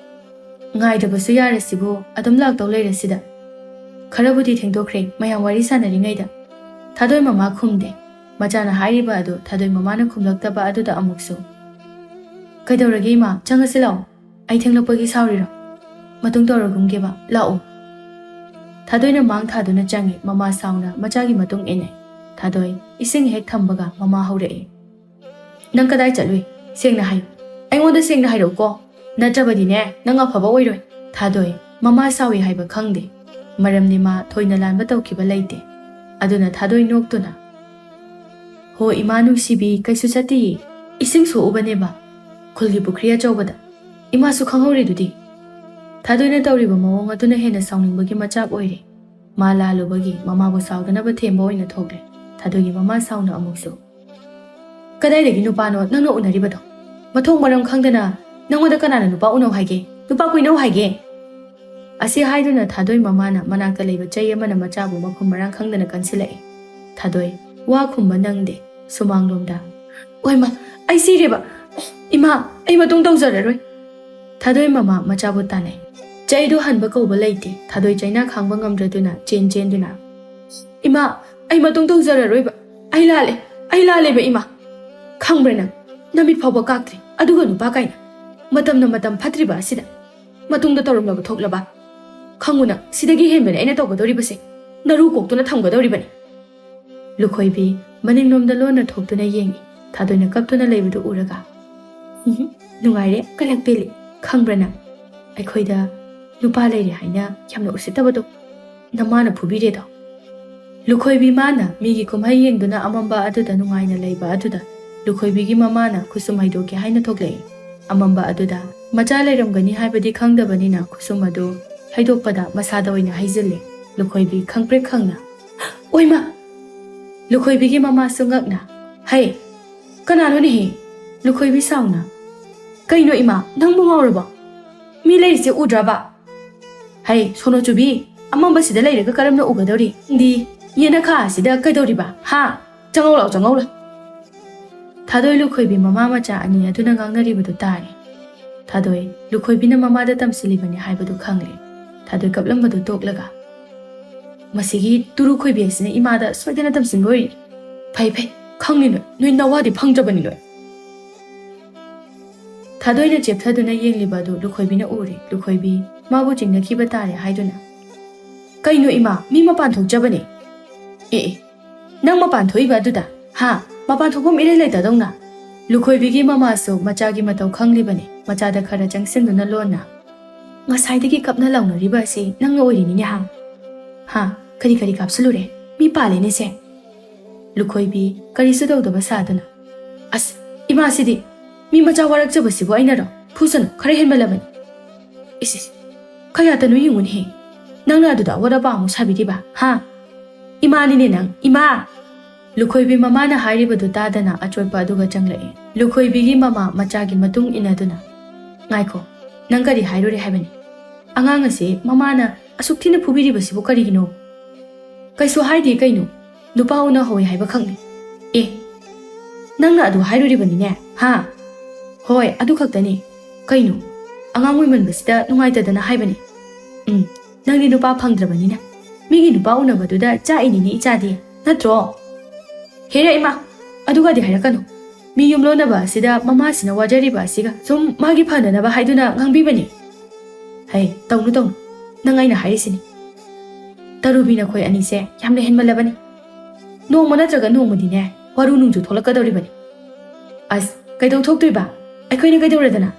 "ꯉꯥꯏꯗꯕꯁꯨ ꯌꯥꯔꯁꯤꯕꯨ, ꯑꯗꯨꯝ ꯂꯥꯛꯇꯧ ꯂꯩꯔꯁꯤꯗ꯫ ꯈꯔꯕꯨꯗꯤ ꯊꯦꯡꯗꯣꯛꯈ꯭ꯔꯦ, ꯃꯌꯥꯝ ꯋꯥꯔꯤ ꯁꯥꯟꯅꯔꯤꯉꯩꯗ꯫" ꯊꯥꯗꯣꯏ ꯃꯃꯥ ꯈꯨꯝꯗꯦ꯫ ꯃꯆꯥꯅ ꯍꯥꯏꯔꯤꯕ ꯑꯗꯨ ꯊꯥꯗꯣꯏ ꯃꯃꯥꯅ ꯈꯨꯝꯂꯛꯇꯕ ꯑꯗꯨꯗ ꯑꯃꯨꯛꯁꯨ, "ꯀꯩꯗꯧꯔꯒꯦ ꯏꯃꯥ? ꯆꯪꯉꯁꯤ ꯂꯥꯛꯑꯣ꯫ ꯑꯩ ꯊꯦꯡꯂꯛꯄꯒꯤ ꯁꯥꯎꯔꯤꯔꯣ? ꯃꯇꯨꯡ ꯇꯧꯔꯒꯨꯝꯒꯦꯕ, ꯂꯥꯛꯑꯣ꯫" ꯊꯥꯗꯣꯏꯅ ꯃꯥꯡ ꯊꯥꯗꯨꯅ ꯆꯪꯉꯤ꯫ ꯃꯃꯥ ꯁꯥꯎꯅ ꯃꯆꯥꯒꯤ ꯃꯇꯨꯡ ꯏꯟꯅꯩ꯫ ꯊꯥꯗꯣꯏ ꯏꯁꯤꯡ ꯍꯦꯛ ꯊꯝꯕꯒ ꯃꯃꯥ ꯍꯧꯔꯛꯏ, "ꯅꯪ ꯀꯗꯥꯏ ꯆꯠꯂꯨꯏ? ꯁꯦꯡꯅ ꯍꯥꯏꯌꯨ꯫ ꯑꯩꯉꯣꯟꯗ ꯁꯦꯡꯅ ꯍꯥꯏꯔꯛꯎꯀꯣ꯫ ꯅꯠꯇ꯭ꯔꯕꯗꯤꯅꯦ, ꯅꯪ ꯑꯐꯕ ꯑꯣꯏꯔꯣꯏ꯫" ꯊꯥꯗꯣꯏ ꯃꯃꯥ ꯁꯥꯎꯏ ꯍꯥꯏꯕ ꯈꯪꯗꯦ꯫ ꯃꯔꯝꯗꯤ ꯃꯥ ꯊꯣꯏꯅ ꯂꯥꯟꯕ ꯇꯧꯈꯤꯕ ꯂꯩꯇꯦ꯫ ꯑꯗꯨꯅ ꯊꯥꯗꯣꯏ ꯅꯣꯛꯇꯨꯅ, "ꯍꯣ ꯏꯃꯥ ꯅꯨꯡꯁꯤꯕꯤ, ꯀꯩꯁꯨ ꯆꯠꯇꯤꯌꯦ꯫ ꯏꯁꯤꯡ ꯁꯣꯛꯎꯕꯅꯦꯕ, ꯈꯨꯜꯒꯤ ꯄꯨꯈ꯭ꯔꯤ ꯑꯆꯧꯕꯗ꯫ ꯏꯃꯥꯁꯨ ꯈꯪꯍꯧꯔꯤꯗꯨꯗꯤ꯫" ꯊꯥꯗꯣꯏꯅ ꯇꯧꯔꯤꯕ ꯃꯑꯣꯡ ꯑꯗꯨꯅ ꯍꯦꯟꯅ ꯁꯥꯎꯅꯤꯡꯕꯒꯤ ꯃꯆꯥꯛ ꯑꯣꯏꯔꯦ꯫ ꯃꯥ ꯂꯥꯜꯂꯨꯕꯒꯤ ꯃꯃꯥꯕꯨ ꯁꯥꯎꯗꯅꯕ ꯊꯦꯝꯕ ꯑꯣꯏꯅ ꯊꯣꯛꯂꯦ꯫ ꯊꯥꯗꯣꯏꯒꯤ ꯃꯃꯥ ꯁꯥꯎꯅ ꯑꯃꯨꯛꯁꯨ, "ꯀꯗꯥꯏꯗꯒꯤ ꯅꯨꯄꯥꯅꯣ ꯅꯪꯅ ꯎꯅꯔꯤꯕꯗꯣ? ꯃꯊꯣꯡ ꯃꯔꯝ ꯈꯪꯗꯅ "ꯅꯪꯉꯣꯟꯗ ꯀꯅꯥꯅ ꯅꯨꯄꯥ ꯎꯅꯧ ꯍꯥꯏꯒꯦ? ꯅꯨꯄꯥ ꯀꯣꯏꯅꯧ ꯍꯥꯏꯒꯦ?" ꯑꯁꯤ ꯍꯥꯏꯗꯨꯅ ꯊꯥꯗꯣꯏ ꯃꯃꯥꯅ ꯃꯅꯥꯛꯇ ꯂꯩꯕ ꯆꯩ ꯑꯃꯅ ꯃꯆꯥꯕꯨ ꯃꯐꯝ ꯃꯔꯥꯡ ꯈꯪꯗꯅ ꯀꯟꯁꯤꯜꯂꯛꯏ꯫ ꯊꯥꯗꯣꯏ, ꯋꯥ ꯈꯨꯝꯕ ꯅꯪꯗꯦ꯫ ꯁꯨꯃꯥꯡꯂꯣꯝꯗ, "ꯑꯣꯏꯃ, ꯑꯩ ꯁꯤꯔꯦꯕ! ꯏꯃꯥ, ꯑꯩ ꯃꯇꯨꯡ ꯇꯧꯖꯔꯔꯣꯏ!" ꯊꯥꯗꯣꯏ ꯃꯃꯥ ꯃꯆꯥꯕꯨ ꯇꯥꯟꯅꯩ꯫ ꯆꯩꯗꯨ ꯍꯟꯕ ꯀꯧꯕ ꯂꯩꯇꯦ꯫ ꯊꯥꯗꯣꯏ ꯆꯩꯅꯥ ꯈꯥꯡꯕ ꯉꯝꯗ꯭ꯔꯗꯨꯅ ꯆꯦꯟ ꯆꯦꯟꯗꯨꯅ, "ꯏꯃꯥ, ꯑꯩ ꯃꯇꯨꯡ ꯇꯧꯖꯔꯔꯣꯏꯕ꯫ ꯑꯩ ꯂꯥꯜꯂꯦ, ꯑꯩ ꯂꯥꯜꯂꯦꯕ, ꯏꯃꯥ꯫ ꯈꯪꯕ꯭ꯔꯥ ꯅꯪ? ꯅꯃꯤꯠ ꯐꯥꯎꯕ ꯀꯥꯛꯇ꯭ꯔꯤ, ꯑꯗꯨꯒ ꯅꯨꯄꯥ ꯀꯥꯏꯅ꯫ ꯃꯇꯝꯅ ꯃꯇꯝ ꯐꯠꯇ꯭ꯔꯤꯕ ꯑꯁꯤꯗ꯫ ꯃꯇꯨꯡꯗ ꯇꯧꯔꯝꯂꯕ ꯊꯣꯛꯂꯕ? ꯈꯪꯉꯨ ꯅꯪ, ꯁꯤꯗꯒꯤ ꯍꯦꯟꯕꯅꯦ ꯑꯩꯅ ꯇꯧꯒꯗꯧꯔꯤꯕꯁꯦ꯫ ꯅꯔꯨ ꯀꯣꯛꯇꯨꯅ ꯊꯝꯒꯗꯧꯔꯤꯕꯅꯤ꯫" ꯂꯨꯈꯣꯏꯕꯤ ꯃꯅꯤꯡꯂꯣꯝꯗ ꯂꯣꯟꯅ ꯊꯣꯛꯇꯨꯅ ꯌꯦꯡꯏ꯫ ꯊꯥꯗꯣꯏꯅ ꯀꯞꯇꯨꯅ ꯂꯩꯕꯗꯨ ꯎꯔꯒ, "ꯎꯝꯍꯨꯝ, ꯅꯨꯡꯉꯥꯏꯔꯦ, ꯀꯂꯛ ꯄꯦꯜꯂꯤ꯫ ꯈꯪꯕ꯭ꯔꯥ ꯅꯪ? ꯑꯩꯈꯣꯏꯗ ꯅꯨꯄꯥ ꯂꯩꯔꯦ ꯍꯥꯏꯅ ꯌꯥꯝꯅ ꯎꯁꯤꯠꯇꯕꯗꯣ ꯅꯃꯥꯅ ꯐꯨꯕꯤꯔꯦꯗꯣ꯫" ꯂꯨꯈꯣꯏꯕꯤ ꯃꯥꯅ ꯃꯤꯒꯤ ꯀꯨꯝꯍꯩ ꯌꯦꯡꯗꯨꯅ ꯑꯃꯝꯕ ꯑꯗꯨꯗ ꯅꯨꯡꯉꯥꯏꯅ ꯂꯩꯕ ꯑꯗꯨꯗ ꯂꯨꯈꯣꯏꯕꯤꯒꯤ ꯃꯃꯥꯅ ꯈꯨꯠꯁꯨꯝ ꯍꯩꯗꯣꯛꯀꯦ ꯍꯥꯏꯅ ꯊꯣꯛꯂꯛꯏ꯫ ꯑꯃꯝꯕ ꯑꯗꯨꯗ ꯃꯆꯥ ꯂꯩꯔꯝꯒꯅꯤ ꯍꯥꯏꯕꯗꯤ ꯈꯪꯗꯕꯅꯤꯅ ꯈꯨꯠꯁꯨꯝ ꯑꯗꯨ ꯍꯩꯗꯣꯛꯄꯗ ꯃꯁꯥꯗ ꯑꯣꯏꯅ ꯍꯩꯖꯤꯜꯂꯦ꯫ ꯂꯨꯈꯣꯏꯕꯤ ꯈꯪꯄ꯭ꯔꯦꯛ ꯈꯪꯅ, "ꯑꯣꯏꯃ!" ꯂꯨꯈꯣꯏꯕꯤꯒꯤ ꯃꯃꯥꯁꯨ ꯉꯛꯅ, "ꯍꯩ, ꯀꯅꯥꯅꯣꯅꯦꯍꯦ?" ꯂꯨꯈꯣꯏꯕꯤ ꯁꯥꯎꯅ, "ꯀꯩꯅꯣ ꯏꯃꯥ, ꯅꯪꯕꯨ ꯉꯥꯎꯔꯕꯣ? ꯃꯤ ꯂꯩꯔꯤꯁꯦ ꯎꯗ꯭ꯔꯕ? ꯍꯩ, ꯁꯣꯅꯣ ꯆꯨꯕꯤ, ꯑꯃꯝꯕꯁꯤꯗ ꯂꯩꯔꯒ ꯀꯔꯝꯅ ꯎꯒꯗꯧꯔꯤ? ꯅꯪꯗꯤ ꯌꯦꯅꯈꯥ ꯑꯁꯤꯗ ꯀꯩꯗꯧꯔꯤꯕ? ꯍꯥ? ꯆꯪꯉꯧ ꯂꯥꯎ, ꯆꯪꯉꯧ ꯂꯥꯎ!" ꯊꯥꯗꯣꯏ ꯂꯨꯈꯣꯏꯕꯤ ꯃꯃꯥ ꯃꯆꯥ ꯑꯅꯤ ꯑꯗꯨꯅ ꯉꯥꯡꯅꯔꯤꯕꯗꯨ ꯇꯥꯔꯦ꯫ ꯊꯥꯗꯣꯏ ꯂꯨꯈꯣꯏꯕꯤꯅ ꯃꯃꯥꯗ ꯇꯝꯁꯤꯜꯂꯤꯕꯅꯤ ꯍꯥꯏꯕꯗꯨ ꯈꯪꯂꯦ꯫ ꯊꯥꯗꯣꯏ ꯀꯞꯂꯝꯕꯗꯨ ꯇꯣꯛꯂꯒ, "ꯃꯁꯤꯒꯤ ꯇꯨꯔꯨ ꯈꯣꯏꯕꯤ ꯑꯁꯤꯅ ꯏꯃꯥꯗ ꯁꯣꯏꯗꯅ ꯇꯝꯁꯤꯟꯕ ꯑꯣꯏꯔꯤ꯫ ꯐꯩ, ꯐꯩ, ꯈꯪꯂꯤ ꯅꯣꯏ, ꯅꯣꯏ ꯅꯋꯥꯗꯤ ꯐꯪꯗ꯭ꯔꯕꯅꯤ ꯅꯣꯏ꯫" ꯊꯥꯗꯣꯏꯅ ꯆꯦꯞꯊꯗꯨꯅ ꯌꯦꯡꯂꯤꯕ ꯑꯗꯨ ꯂꯨꯈꯣꯏꯕꯤꯅ ꯎꯔꯦ꯫ ꯂꯨꯈꯣꯏꯕꯤ ꯃꯥꯕꯨ ꯆꯤꯡꯅꯈꯤꯕ ꯇꯥꯔꯦ ꯍꯥꯏꯗꯨꯅ, "ꯀꯩꯅꯣ ꯏꯃꯥ, ꯃꯤ ꯃꯄꯥꯟ ꯊꯣꯛꯆꯕꯅꯦ꯫" "ꯑꯦ, ꯑꯦ, ꯅꯪ ꯃꯄꯥꯟ ꯊꯣꯛꯏꯕ ꯑꯗꯨꯗ? ꯍꯥ? ꯃꯄꯥꯟ ꯊꯣꯛꯐꯝ ꯏꯔꯩ ꯂꯩꯇꯗꯧꯅ?" ꯂꯨꯈꯣꯏꯕꯤꯒꯤ ꯃꯃꯥꯁꯨ ꯃꯆꯥꯒꯤ ꯃꯇꯧ ꯈꯪꯂꯤꯕꯅꯤ꯫ ꯃꯆꯥꯗ ꯈꯔ ꯆꯪꯁꯤꯟꯗꯨꯅ ꯂꯣꯟꯅ, "ꯉꯁꯥꯏꯗꯒꯤ ꯀꯞꯅ ꯂꯥꯎꯅꯔꯤꯕ ꯑꯁꯤ ꯅꯪꯅ ꯑꯣꯏꯔꯤꯅꯤꯅꯦ ꯍꯥ? ꯍꯥ? ꯀꯔꯤ ꯀꯔꯤ ꯀꯥꯞꯁꯤꯜꯂꯨꯔꯦ? ꯃꯤ ꯄꯥꯜꯂꯦꯅꯦ ꯁꯦ꯫" ꯂꯨꯈꯣꯏꯕꯤ ꯀꯔꯤꯁꯨ ꯇꯧꯗꯕ ꯁꯥꯗꯨꯅ, "ꯑꯁ, ꯏꯃꯥꯁꯤꯗꯤ! ꯃꯤ ꯃꯆꯥ ꯋꯥꯔꯛꯆꯕꯁꯤꯕꯨ ꯑꯩꯅꯔꯣ? ꯐꯨꯁꯅꯨ, ꯈꯔ ꯍꯦꯟꯃꯜꯂꯕꯅꯤ꯫ ꯏꯁ, ꯏꯁ, ꯀꯌꯥꯇꯅꯣ ꯌꯦꯡꯉꯨꯅꯦꯍꯦ꯫ ꯅꯪꯅ ꯑꯗꯨꯗ ꯑꯋꯥꯠ ꯑꯄꯥ ꯑꯃꯨꯛ ꯁꯥꯕꯤꯔꯤꯕ, ꯍꯥ? ꯏꯃꯥꯅꯤꯅꯦ ꯅꯪ, ꯏꯃꯥ!" ꯂꯨꯈꯣꯏꯕꯤ ꯃꯃꯥꯅ ꯍꯥꯏꯔꯤꯕꯗꯨ ꯇꯥꯗꯅ ꯑꯆꯣꯏꯄ ꯑꯗꯨꯒ ꯆꯪꯂꯛꯏ꯫ ꯂꯨꯈꯣꯏꯕꯤꯒꯤ ꯃꯃꯥ ꯃꯆꯥꯒꯤ ꯃꯇꯨꯡ ꯏꯟꯅꯗꯨꯅ, ꯉꯥꯏꯈꯣ, ꯅꯪ ꯀꯔꯤ ꯍꯥꯏꯔꯨꯔꯦ ꯍꯥꯏꯕꯅꯤ? ꯑꯉꯥꯡ ꯑꯁꯤ ꯃꯃꯥꯅ ꯑꯁꯨꯛ ꯊꯤꯅ ꯐꯨꯕꯤꯔꯤꯕꯁꯤꯕꯨ ꯀꯔꯤꯒꯤꯅꯣ? ꯀꯩꯁꯨ ꯍꯥꯏꯗꯦ ꯀꯩꯅꯣ, ꯅꯨꯄꯥ ꯎꯅꯍꯧꯋꯦ ꯍꯥꯏꯕ ꯈꯛꯅꯤ꯫ ꯑꯦ, ꯅꯪꯅ ꯑꯗꯨ ꯍꯥꯏꯔꯨꯔꯤꯕꯅꯤꯅꯦ, ꯍꯥ? ꯍꯣꯏ, ꯑꯗꯨ ꯈꯛꯇꯅꯤ꯫ ꯀꯩꯅꯣ, ꯑꯉꯥꯡ ꯑꯣꯏꯃꯟꯕꯁꯤꯗ ꯅꯨꯡꯉꯥꯏꯇꯗꯅ ꯍꯥꯏꯕꯅꯤ꯫ ꯎꯝ, ꯅꯪꯗꯤ ꯅꯨꯄꯥ ꯐꯪꯗ꯭ꯔꯕꯅꯤꯅ ꯃꯤꯒꯤ ꯅꯨꯄꯥ ꯎꯅꯕꯗꯨꯗ ꯆꯥꯛꯏꯅꯤꯅꯦ ꯏꯆꯥꯗꯤ, ꯅꯠꯇ꯭ꯔꯣ? ꯍꯦꯔꯦ ꯏꯃꯥ, ꯑꯗꯨꯒꯗꯤ ꯍꯥꯏꯔꯛꯀꯅꯨ꯫ ꯃꯤ ꯌꯨꯝꯂꯣꯟꯅꯕ ꯑꯁꯤꯗ ꯃꯃꯥꯁꯤꯅ ꯋꯥꯖꯔꯤꯕ ꯑꯁꯤꯒ ꯁꯨꯝ ꯃꯥꯒꯤ ꯐꯅꯅꯕ ꯍꯥꯏꯗꯨꯅ ꯉꯥꯡꯕꯤꯕꯅꯤ꯫ ꯍꯩ, ꯇꯧꯅꯨ ꯇꯧꯅꯨ, ꯅꯪ ꯑꯩꯅ ꯍꯥꯏꯔꯤꯁꯤꯅꯤ꯫ ꯇꯔꯨꯕꯤ, ꯅꯈꯣꯏ ꯑꯅꯤꯁꯦ ꯌꯥꯝꯅ ꯍꯦꯟꯃꯜꯂꯕꯅꯤ꯫ ꯅꯣꯡꯃ ꯅꯠꯇ꯭ꯔꯒ ꯅꯣꯡꯃꯗꯤꯅꯦ ꯋꯥꯔꯨ ꯅꯨꯡꯖꯨ ꯊꯣꯛꯂꯛꯀꯗꯧꯔꯤꯕꯅꯤ꯫ ꯑꯁ, ꯀꯩꯗꯧ ꯊꯣꯛꯇꯣꯏꯕ? ꯑꯩꯈꯣꯏꯅ ꯀꯩꯗꯧꯔꯗꯅ?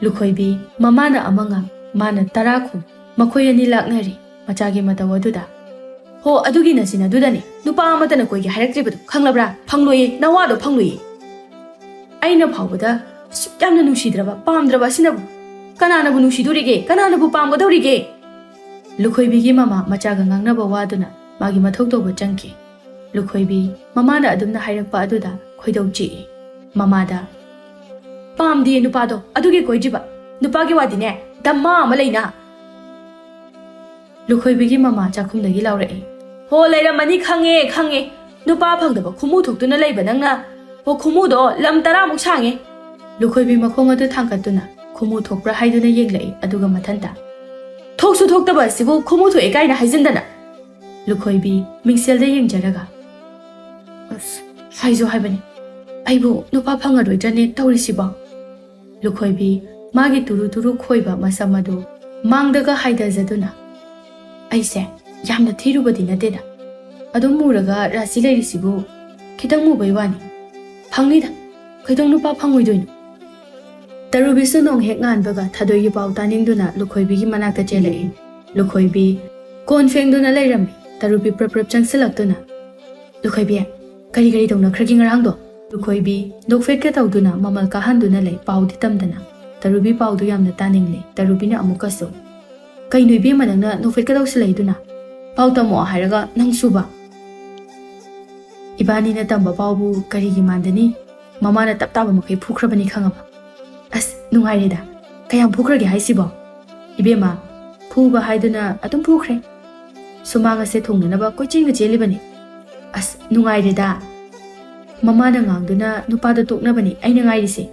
ꯂꯨꯈꯣꯏꯕꯤ, ꯃꯃꯥꯅ ꯑꯃ ꯉꯥꯡ, ꯃꯥꯅ ꯇꯔꯥ ꯈꯨꯝ, ꯃꯈꯣꯏ ꯑꯅꯤ ꯂꯥꯛꯅꯔꯤ ꯃꯆꯥꯒꯤ ꯃꯇꯧ ꯑꯗꯨꯗ꯫ ꯍꯣ, ꯑꯗꯨꯒꯤ ꯅꯆꯤꯟ ꯑꯗꯨꯗꯅꯤ ꯅꯨꯄꯥ ꯑꯃꯠꯇꯅ ꯀꯣꯏꯒꯦ ꯍꯥꯏꯔꯛꯇ꯭ꯔꯤꯕꯗꯨ, ꯈꯪꯂꯕ꯭ꯔꯥ? ꯐꯪꯂꯣꯏꯌꯦ, ꯅꯋꯥꯗꯣ ꯐꯪꯂꯣꯏꯌꯦ꯫ ꯑꯩꯅ ꯐꯥꯎꯕꯗ ꯑꯁꯨꯛ ꯌꯥꯝꯅ ꯅꯨꯡꯁꯤꯗ꯭ꯔꯕ, ꯄꯥꯝꯗ꯭ꯔꯕ ꯑꯁꯤꯅꯕꯨ ꯀꯅꯥꯅꯕꯨ ꯅꯨꯡꯁꯤꯗꯣꯔꯤꯒꯦ? ꯀꯅꯥꯅꯕꯨ ꯄꯥꯝꯒꯗꯧꯔꯤꯒꯦ? ꯂꯨꯈꯣꯏꯕꯤꯒꯤ ꯃꯃꯥ ꯃꯆꯥꯒ ꯉꯥꯡꯅꯕ ꯋꯥꯗꯨꯅ ꯃꯥꯒꯤ ꯃꯊꯧ ꯇꯧꯕ ꯆꯪꯈꯤ꯫ ꯂꯨꯈꯣꯏꯕꯤ, ꯃꯃꯥꯅ ꯑꯗꯨꯝꯅ ꯍꯥꯏꯔꯛꯄ ꯑꯗꯨꯗ ꯈꯣꯏꯗꯧ ꯆꯤꯛꯏ꯫ ꯃꯃꯥꯗ, "ꯄꯥꯝꯗꯦ ꯅꯨꯄꯥꯗꯣ, ꯑꯗꯨꯒꯤ ꯀꯣꯏꯗ꯭ꯔꯤꯕ꯫ ꯅꯨꯄꯥꯒꯤ ꯋꯥꯗꯤꯅꯦ, ꯗꯃꯥ ꯑꯃ ꯂꯩꯅ꯫" ꯂꯨꯈꯣꯏꯕꯤꯒꯤ ꯃꯃꯥ ꯆꯥꯛꯈꯨꯝꯗꯒꯤ ꯂꯥꯎꯔꯛꯏ꯫ "ꯍꯣ, ꯂꯩꯔꯝꯃꯅꯤ, ꯈꯪꯉꯦ, ꯈꯪꯉꯦ꯫ ꯅꯨꯄꯥ ꯐꯪꯗꯕ ꯈꯨꯃꯨ ꯊꯣꯛꯇꯨꯅ ꯂꯩꯕ ꯅꯪꯅ꯫ ꯍꯣ, ꯈꯨꯃꯨꯗꯣ ꯂꯝ ꯇꯔꯥꯃꯨꯛ ꯁꯥꯡꯉꯦ꯫" ꯂꯨꯈꯣꯏꯕꯤ ꯃꯈꯣꯡ ꯑꯗꯨ ꯊꯥꯡꯒꯠꯇꯨꯅ ꯈꯨꯃꯨ ꯊꯣꯛꯄ꯭ꯔꯥ ꯍꯥꯏꯗꯨꯅ ꯌꯦꯡꯂꯛꯏ, ꯑꯗꯨꯒ ꯃꯊꯟꯇ, "ꯊꯣꯛꯁꯨ ꯊꯣꯛꯇꯕ ꯑꯁꯤꯕꯨ ꯈꯨꯃꯨ ꯊꯣꯛꯑꯦ ꯀꯥꯏꯅ ꯍꯥꯏꯖꯤꯟꯗꯅ!" ꯂꯨꯈꯣꯏꯕꯤ ꯃꯤꯡꯁꯦꯜꯗ ꯌꯦꯡꯖꯔꯒ, "ꯑꯁ, ꯍꯥꯏꯁꯨ ꯍꯥꯏꯕꯅꯤ, ꯑꯩꯕꯨ ꯅꯨꯄꯥ ꯐꯪꯉꯔꯣꯏꯗ꯭ꯔꯅꯦ ꯇꯧꯔꯤꯁꯤꯕꯣ?" ꯂꯨꯈꯣꯏꯕꯤ ꯃꯥꯒꯤ ꯇꯨꯔꯨ ꯇꯨꯔꯨ ꯈꯣꯏꯕ ꯃꯁꯝ ꯑꯗꯨ ꯃꯥꯡꯗꯒ ꯍꯥꯏꯗꯖꯗꯨꯅ, "ꯑꯩꯁꯦ ꯌꯥꯝꯅ ꯊꯤꯔꯨꯕꯗꯤ ꯅꯠꯇꯦꯗ꯫ ꯑꯗꯨꯝ ꯃꯨꯔꯒ ꯔꯥꯁꯤ ꯂꯩꯔꯤꯁꯤꯕꯨ ꯈꯤꯇꯪ ꯃꯨꯕꯩ ꯋꯥꯅꯤ꯫ ꯐꯪꯅꯤꯗ, ꯀꯩꯗꯧ ꯅꯨꯄꯥ ꯐꯪꯉꯣꯏꯗꯣꯏꯅꯣ?" ꯇꯔꯨꯕꯤꯁꯨ ꯅꯣꯡ ꯍꯦꯛ ꯉꯥꯟꯕꯒ ꯊꯥꯗꯣꯏꯒꯤ ꯄꯥꯎ ꯇꯥꯅꯤꯡꯗꯨꯅ ꯂꯨꯈꯣꯏꯕꯤꯒꯤ ꯃꯅꯥꯛꯇ ꯆꯦꯜꯂꯛꯏ꯫ ꯂꯨꯈꯣꯏꯕꯤ ꯀꯣꯟ ꯐꯦꯡꯗꯨꯅ ꯂꯩꯔꯝꯃꯤ꯫ ꯇꯔꯨꯕꯤ ꯄ꯭ꯔꯞ ꯄ꯭ꯔꯞ ꯆꯪꯁꯤꯜꯂꯛꯇꯨꯅ, "ꯂꯨꯈꯣꯏꯕꯤ, ꯀꯔꯤ ꯀꯔꯤ ꯇꯧꯅꯈ꯭ꯔꯒꯦ ꯉꯔꯥꯡꯗꯣ?" ꯂꯨꯈꯣꯏꯕꯤ ꯅꯣꯛꯐꯦꯠꯀ ꯇꯧꯗꯨꯅ ꯃꯃꯜ ꯀꯥꯍꯟꯗꯨꯅ ꯂꯩ, ꯄꯥꯎꯗꯤ ꯇꯝꯗꯅ꯫ ꯇꯔꯨꯕꯤ ꯄꯥꯎꯗꯨ ꯌꯥꯝꯅ ꯇꯥꯅꯤꯡꯂꯦ꯫ ꯇꯔꯨꯕꯤꯅ ꯑꯃꯨꯛꯀꯁꯨ, "ꯀꯩꯅꯣ ꯏꯕꯦꯝꯃ, ꯅꯪꯅ ꯅꯣꯛꯐꯦꯠꯀ ꯇꯧꯁꯤꯜꯂꯛꯏꯗꯨꯅ? ꯄꯥꯎ ꯇꯝꯃꯛꯑꯣ ꯍꯥꯏꯔꯒ ꯅꯪꯁꯨꯕ?" "ꯏꯕꯥꯅꯤꯅ ꯇꯝꯕ ꯄꯥꯎꯕꯨ ꯀꯔꯤꯒꯤ ꯃꯥꯟꯗꯅꯤ? ꯃꯃꯥꯅ ꯇꯞ ꯇꯥꯕ ꯃꯈꯩ ꯐꯨꯈ꯭ꯔꯕꯅꯤ, ꯈꯪꯉꯕ?" "ꯑꯁ, ꯅꯨꯡꯉꯥꯏꯔꯦꯗ꯫ ꯀꯌꯥꯝ ꯐꯨꯈ꯭ꯔꯒꯦ ꯍꯥꯏꯁꯤꯕꯣ? ꯏꯕꯦꯝꯃ, ꯐꯨꯕ ꯍꯥꯏꯗꯨꯅ ꯑꯗꯨꯝ ꯐꯨꯈ꯭ꯔꯦ꯫ ꯁꯨꯃꯥꯡ ꯑꯁꯦ ꯊꯣꯡꯅꯅꯕ ꯀꯣꯏꯆꯦꯟꯒ ꯆꯦꯜꯂꯤꯕꯅꯤ꯫ ꯑꯁ, ꯅꯨꯡꯉꯥꯏꯔꯦꯗ꯫ ꯃꯃꯥꯅ ꯉꯥꯡꯗꯨꯅ ꯅꯨꯄꯥꯗꯣ ꯇꯣꯛꯅꯕꯅꯤ ꯑꯩꯅ ꯉꯥꯏꯔꯤꯁꯦ꯫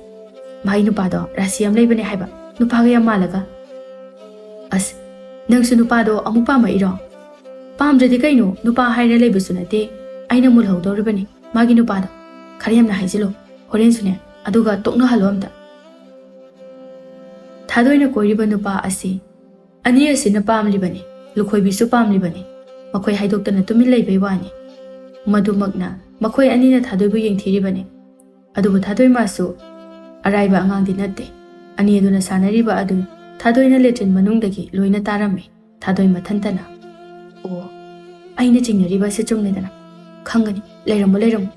ꯃꯥꯒꯤ ꯅꯨꯄꯥꯗꯣ ꯔꯥꯁꯤ ꯌꯥꯝ ꯂꯩꯕꯅꯦ ꯍꯥꯏꯕ, ꯅꯨꯄꯥꯒ ꯌꯥꯝ ꯃꯥꯜꯂꯒ꯫ ꯑꯁ, ꯅꯪꯁꯨ ꯅꯨꯄꯥꯗꯣ ꯑꯃꯨꯛ ꯄꯥꯝꯃꯛꯏꯔꯣ? ꯄꯥꯝꯗ꯭ꯔꯗꯤ ꯀꯩꯅꯣ, ꯅꯨꯄꯥ ꯍꯥꯏꯔ ꯂꯩꯕꯁꯨ ꯅꯠꯇꯦ꯫ ꯑꯩꯅ ꯃꯨꯜꯍꯧꯗꯧꯔꯤꯕꯅꯤ ꯃꯥꯒꯤ ꯅꯨꯄꯥꯗꯣ꯫ ꯈꯔ ꯌꯥꯝꯅ ꯍꯥꯏꯖꯤꯜꯂꯣ ꯍꯣꯔꯦꯟꯁꯨꯅꯦ, ꯑꯗꯨꯒ ꯇꯣꯛꯅꯍꯜꯂꯣ ꯑꯝꯇ꯫ ꯊꯥꯗꯣꯏꯅ ꯀꯣꯏꯔꯤꯕ ꯅꯨꯄꯥ ꯑꯁꯤ ꯑꯅꯤ ꯑꯁꯤꯅ ꯄꯥꯝꯂꯤꯕꯅꯤ, ꯂꯨꯈꯣꯏꯕꯤꯁꯨ ꯄꯥꯝꯂꯤꯕꯅꯤ꯫ ꯃꯈꯣꯏ ꯍꯥꯏꯗꯣꯛꯇꯅ ꯇꯨꯃꯤꯟ ꯂꯩꯕꯩ ꯋꯥꯅꯤ꯫ ꯃꯗꯨꯃꯛꯅ ꯃꯈꯣꯏ ꯑꯅꯤꯅ ꯊꯥꯗꯣꯏꯕꯨ ꯌꯦꯡꯊꯤꯔꯤꯕꯅꯤ꯫ ꯑꯗꯨꯕꯨ ꯊꯥꯗꯣꯏꯃꯁꯨ ꯑꯔꯥꯏꯕ ꯑꯉꯥꯡꯗꯤ ꯅꯠꯇꯦ꯫ ꯑꯅꯤ ꯑꯗꯨꯅ ꯁꯥꯟꯅꯔꯤꯕ ꯑꯗꯨ ꯊꯥꯗꯣꯏꯅ ꯂꯦꯇ꯭ꯔꯤꯟ ꯃꯅꯨꯡꯗꯒꯤ ꯂꯣꯏꯅ ꯇꯥꯔꯝꯃꯤ꯫ ꯊꯥꯗꯣꯏ ꯃꯊꯟꯇꯅ, "ꯑꯣ, ꯑꯩꯅ ꯆꯤꯡꯅꯔꯤꯕ ꯑꯁꯤ ꯆꯨꯝꯃꯦꯗꯅ꯫ ꯈꯪꯒꯅꯤ, ꯂꯩꯔꯝꯃꯨ, ꯂꯩꯔꯝꯃꯨ꯫"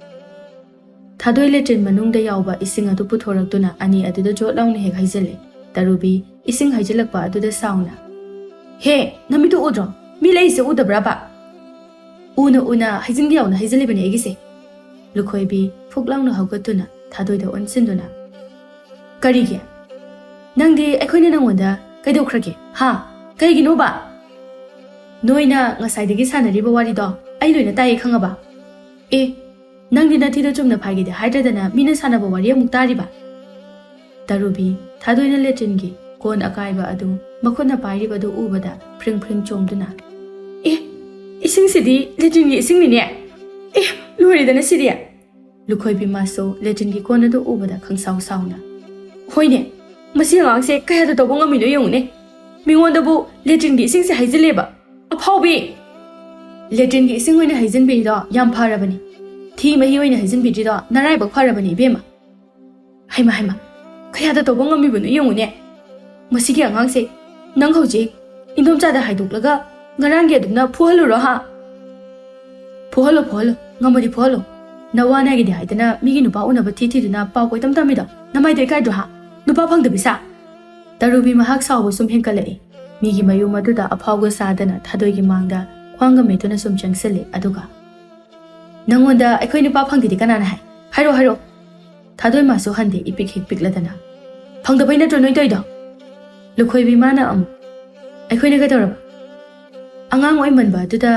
ꯊꯥꯗꯣꯏ ꯂꯦꯇ꯭ꯔꯤꯟ ꯃꯅꯨꯡꯗ ꯌꯥꯎꯕ ꯏꯁꯤꯡ ꯑꯗꯨ ꯄꯨꯊꯣꯔꯛꯇꯨꯅ ꯑꯅꯤ ꯑꯗꯨꯗ ꯖꯣꯠ ꯂꯥꯎꯅ ꯍꯦꯛ ꯍꯩꯖꯤꯜꯂꯦ꯫ ꯇꯔꯨꯕꯤ ꯏꯁꯤꯡ ꯍꯩꯖꯤꯜꯂꯛꯄ ꯑꯗꯨꯗ ꯁꯥꯎꯅ, "ꯍꯦ, ꯅꯃꯤꯠꯇꯨ ꯎꯗ꯭ꯔꯣ? ꯃꯤ ꯂꯩꯁꯦ ꯎꯗꯕ꯭ꯔꯕ?" "ꯎꯅ ꯎꯅ ꯍꯩꯖꯤꯟꯒꯦ ꯌꯥꯎꯅ ꯍꯩꯖꯤꯜꯂꯤꯕꯅꯦ ꯑꯩꯒꯤꯁꯦ꯫" ꯂꯨꯈꯣꯏꯕꯤ ꯐꯨꯛ ꯂꯥꯎꯅ ꯍꯧꯒꯠꯇꯨꯅ ꯊꯥꯗꯣꯏꯗ ꯑꯣꯟꯁꯤꯟꯗꯨꯅ, "ꯀꯔꯤꯒꯤ? ꯅꯪꯗꯤ ꯑꯩꯈꯣꯏꯅ ꯅꯪꯉꯣꯟꯗ ꯀꯩꯗꯧꯈ꯭ꯔꯒꯦ? ꯍꯥ? ꯀꯩꯒꯤꯅꯣꯕ?" "ꯅꯣꯏꯅ ꯉꯁꯥꯏꯗꯒꯤ ꯁꯥꯟꯅꯔꯤꯕ ꯋꯥꯔꯤꯗꯣ ꯑꯩ ꯂꯣꯏꯅ ꯇꯥꯏꯌꯦ, ꯈꯪꯉꯕ?" "ꯑꯦ, ꯅꯪꯗꯤ ꯅꯊꯤꯗꯣ ꯆꯨꯝꯅ ꯐꯥꯏꯒꯦꯗꯤ ꯍꯥꯏꯗ꯭ꯔꯗꯅ ꯃꯤꯅ ꯁꯥꯟꯅꯕ ꯋꯥꯔꯤ ꯑꯃꯨꯛ ꯇꯥꯔꯤꯕ?" ꯇꯔꯨꯕꯤ ꯊꯥꯗꯣꯏꯅ ꯂꯦꯇ꯭ꯔꯤꯟꯒꯤ ꯀꯣꯟ ꯑꯀꯥꯏꯕ ꯑꯗꯨ ꯃꯈꯨꯠꯅ ꯄꯥꯏꯔꯤꯕꯗꯨ ꯎꯕꯗ ꯐ꯭ꯔꯤꯡ ꯐ꯭ꯔꯤꯡ ꯆꯣꯡꯗꯨꯅ, "ꯑꯦ, ꯏꯁꯤꯡꯁꯤꯗꯤ ꯂꯦꯇ꯭ꯔꯤꯟꯒꯤ ꯏꯁꯤꯡꯅꯤꯅꯦ! ꯑꯦ, ꯂꯣꯏꯔꯦꯗꯅ ꯁꯤꯗꯤ!" ꯂꯨꯈꯣꯏꯕꯤ ꯃꯥꯁꯨ ꯂꯦꯇ꯭ꯔꯤꯟꯒꯤ ꯀꯣꯟ ꯑꯗꯨ ꯎꯕꯗ ꯈꯪꯁꯥꯎ ꯁꯥꯎꯅ, "ꯍꯣꯏꯅꯦ, ꯃꯁꯤ ꯑꯉꯥꯡꯁꯦ ꯀꯌꯥꯗ ꯇꯧꯕ ꯉꯝꯃꯤꯅꯣ ꯌꯦꯡꯉꯨꯅꯦ꯫ ꯃꯤꯉꯣꯟꯗꯕꯨ ꯂꯦꯇ꯭ꯔꯤꯟꯒꯤ ꯏꯁꯤꯡꯁꯦ ꯍꯩꯖꯤꯜꯂꯦꯕ꯫ ꯑꯐꯥꯎꯕꯤ! ꯂꯦꯇ꯭ꯔꯤꯟꯒꯤ ꯏꯁꯤꯡ ꯑꯣꯏꯅ ꯍꯩꯖꯤꯟꯕꯤꯔꯤꯗꯣ ꯌꯥꯝ ꯐꯔꯕꯅꯤ꯫ ꯊꯤ ꯃꯍꯤ ꯑꯣꯏꯅ ꯍꯩꯖꯤꯟꯕꯤꯗ꯭ꯔꯤꯗꯣ ꯅꯔꯥꯏꯕꯛ ꯐꯔꯕꯅꯤ ꯏꯕꯦꯝꯃ꯫ ꯍꯩꯃ, ꯍꯩꯃ, ꯀꯌꯥꯗ ꯇꯧꯕ ꯉꯝꯃꯤꯕꯅꯣ ꯌꯦꯡꯉꯨꯅꯦ꯫ ꯃꯁꯤꯒꯤ ꯑꯉꯥꯡꯁꯦ, ꯅꯪ ꯍꯧꯖꯤꯛ ꯏꯟꯗꯣꯝꯆꯥꯗ ꯍꯥꯏꯗꯣꯛꯂꯒ ꯉꯔꯥꯡꯒꯤ ꯑꯗꯨꯝꯅ ꯐꯨꯍꯜꯂꯨꯔꯣ ꯍꯥ?" "ꯐꯨꯍꯜꯂꯣ, ꯐꯨꯍꯜꯂꯣ, ꯉꯝꯃꯗꯤ ꯐꯨꯍꯜꯂꯣ꯫ ꯅꯋꯥ ꯅꯥꯏꯒꯤꯗꯤ ꯍꯥꯏꯗꯅ ꯃꯤꯒꯤ ꯅꯨꯄꯥ ꯎꯅꯕ ꯊꯤ ꯊꯤꯗꯨꯅ ꯄꯥꯎ ꯀꯣꯏꯇꯝ ꯇꯝꯃꯤꯗꯣ ꯅꯃꯥꯏꯗꯣ ꯏꯀꯥꯏꯗ꯭ꯔꯣ ꯍꯥ? ꯅꯨꯄꯥ ꯐꯪꯗꯕꯤ ꯁꯥ!" ꯇꯔꯨꯕꯤ ꯃꯍꯥꯛ ꯁꯥꯎꯕ ꯁꯨꯝ ꯍꯦꯟꯀꯠꯂꯛꯏ꯫ ꯃꯤꯒꯤ ꯃꯌꯨꯝ ꯑꯗꯨꯗ ꯑꯐꯥꯎꯕ ꯁꯥꯗꯅ ꯊꯥꯗꯣꯏꯒꯤ ꯃꯥꯡꯗ ꯈ꯭ꯋꯥꯡꯒ ꯃꯦꯠꯇꯨꯅ ꯁꯨꯝ ꯆꯪꯁꯤꯜꯂꯤ꯫ ꯑꯗꯨꯒ, "ꯅꯪꯉꯣꯟꯗ ꯑꯩꯈꯣꯏ ꯅꯨꯄꯥ ꯐꯪꯗꯦꯗꯤ ꯀꯅꯥꯅ ꯍꯥꯏ? ꯍꯥꯏꯔꯣ, ꯍꯥꯏꯔꯣ!" ꯊꯥꯗꯣꯏ ꯃꯥꯁꯨ ꯍꯟꯗꯦ, ꯏꯄꯤꯛ ꯍꯦꯛ ꯄꯤꯛꯂꯗꯅ꯫ ꯐꯪꯗꯕꯩ ꯅꯠꯇ꯭ꯔꯣ ꯅꯣꯏ ꯇꯧꯔꯤꯗꯣ? ꯂꯨꯈꯣꯏꯕꯤ ꯃꯥꯅ ꯑꯃꯨꯛ, ꯑꯩꯈꯣꯏꯅ ꯀꯩꯗꯧꯔꯕ? ꯑꯉꯥꯡ ꯑꯣꯏꯃꯟꯕ ꯑꯗꯨꯗ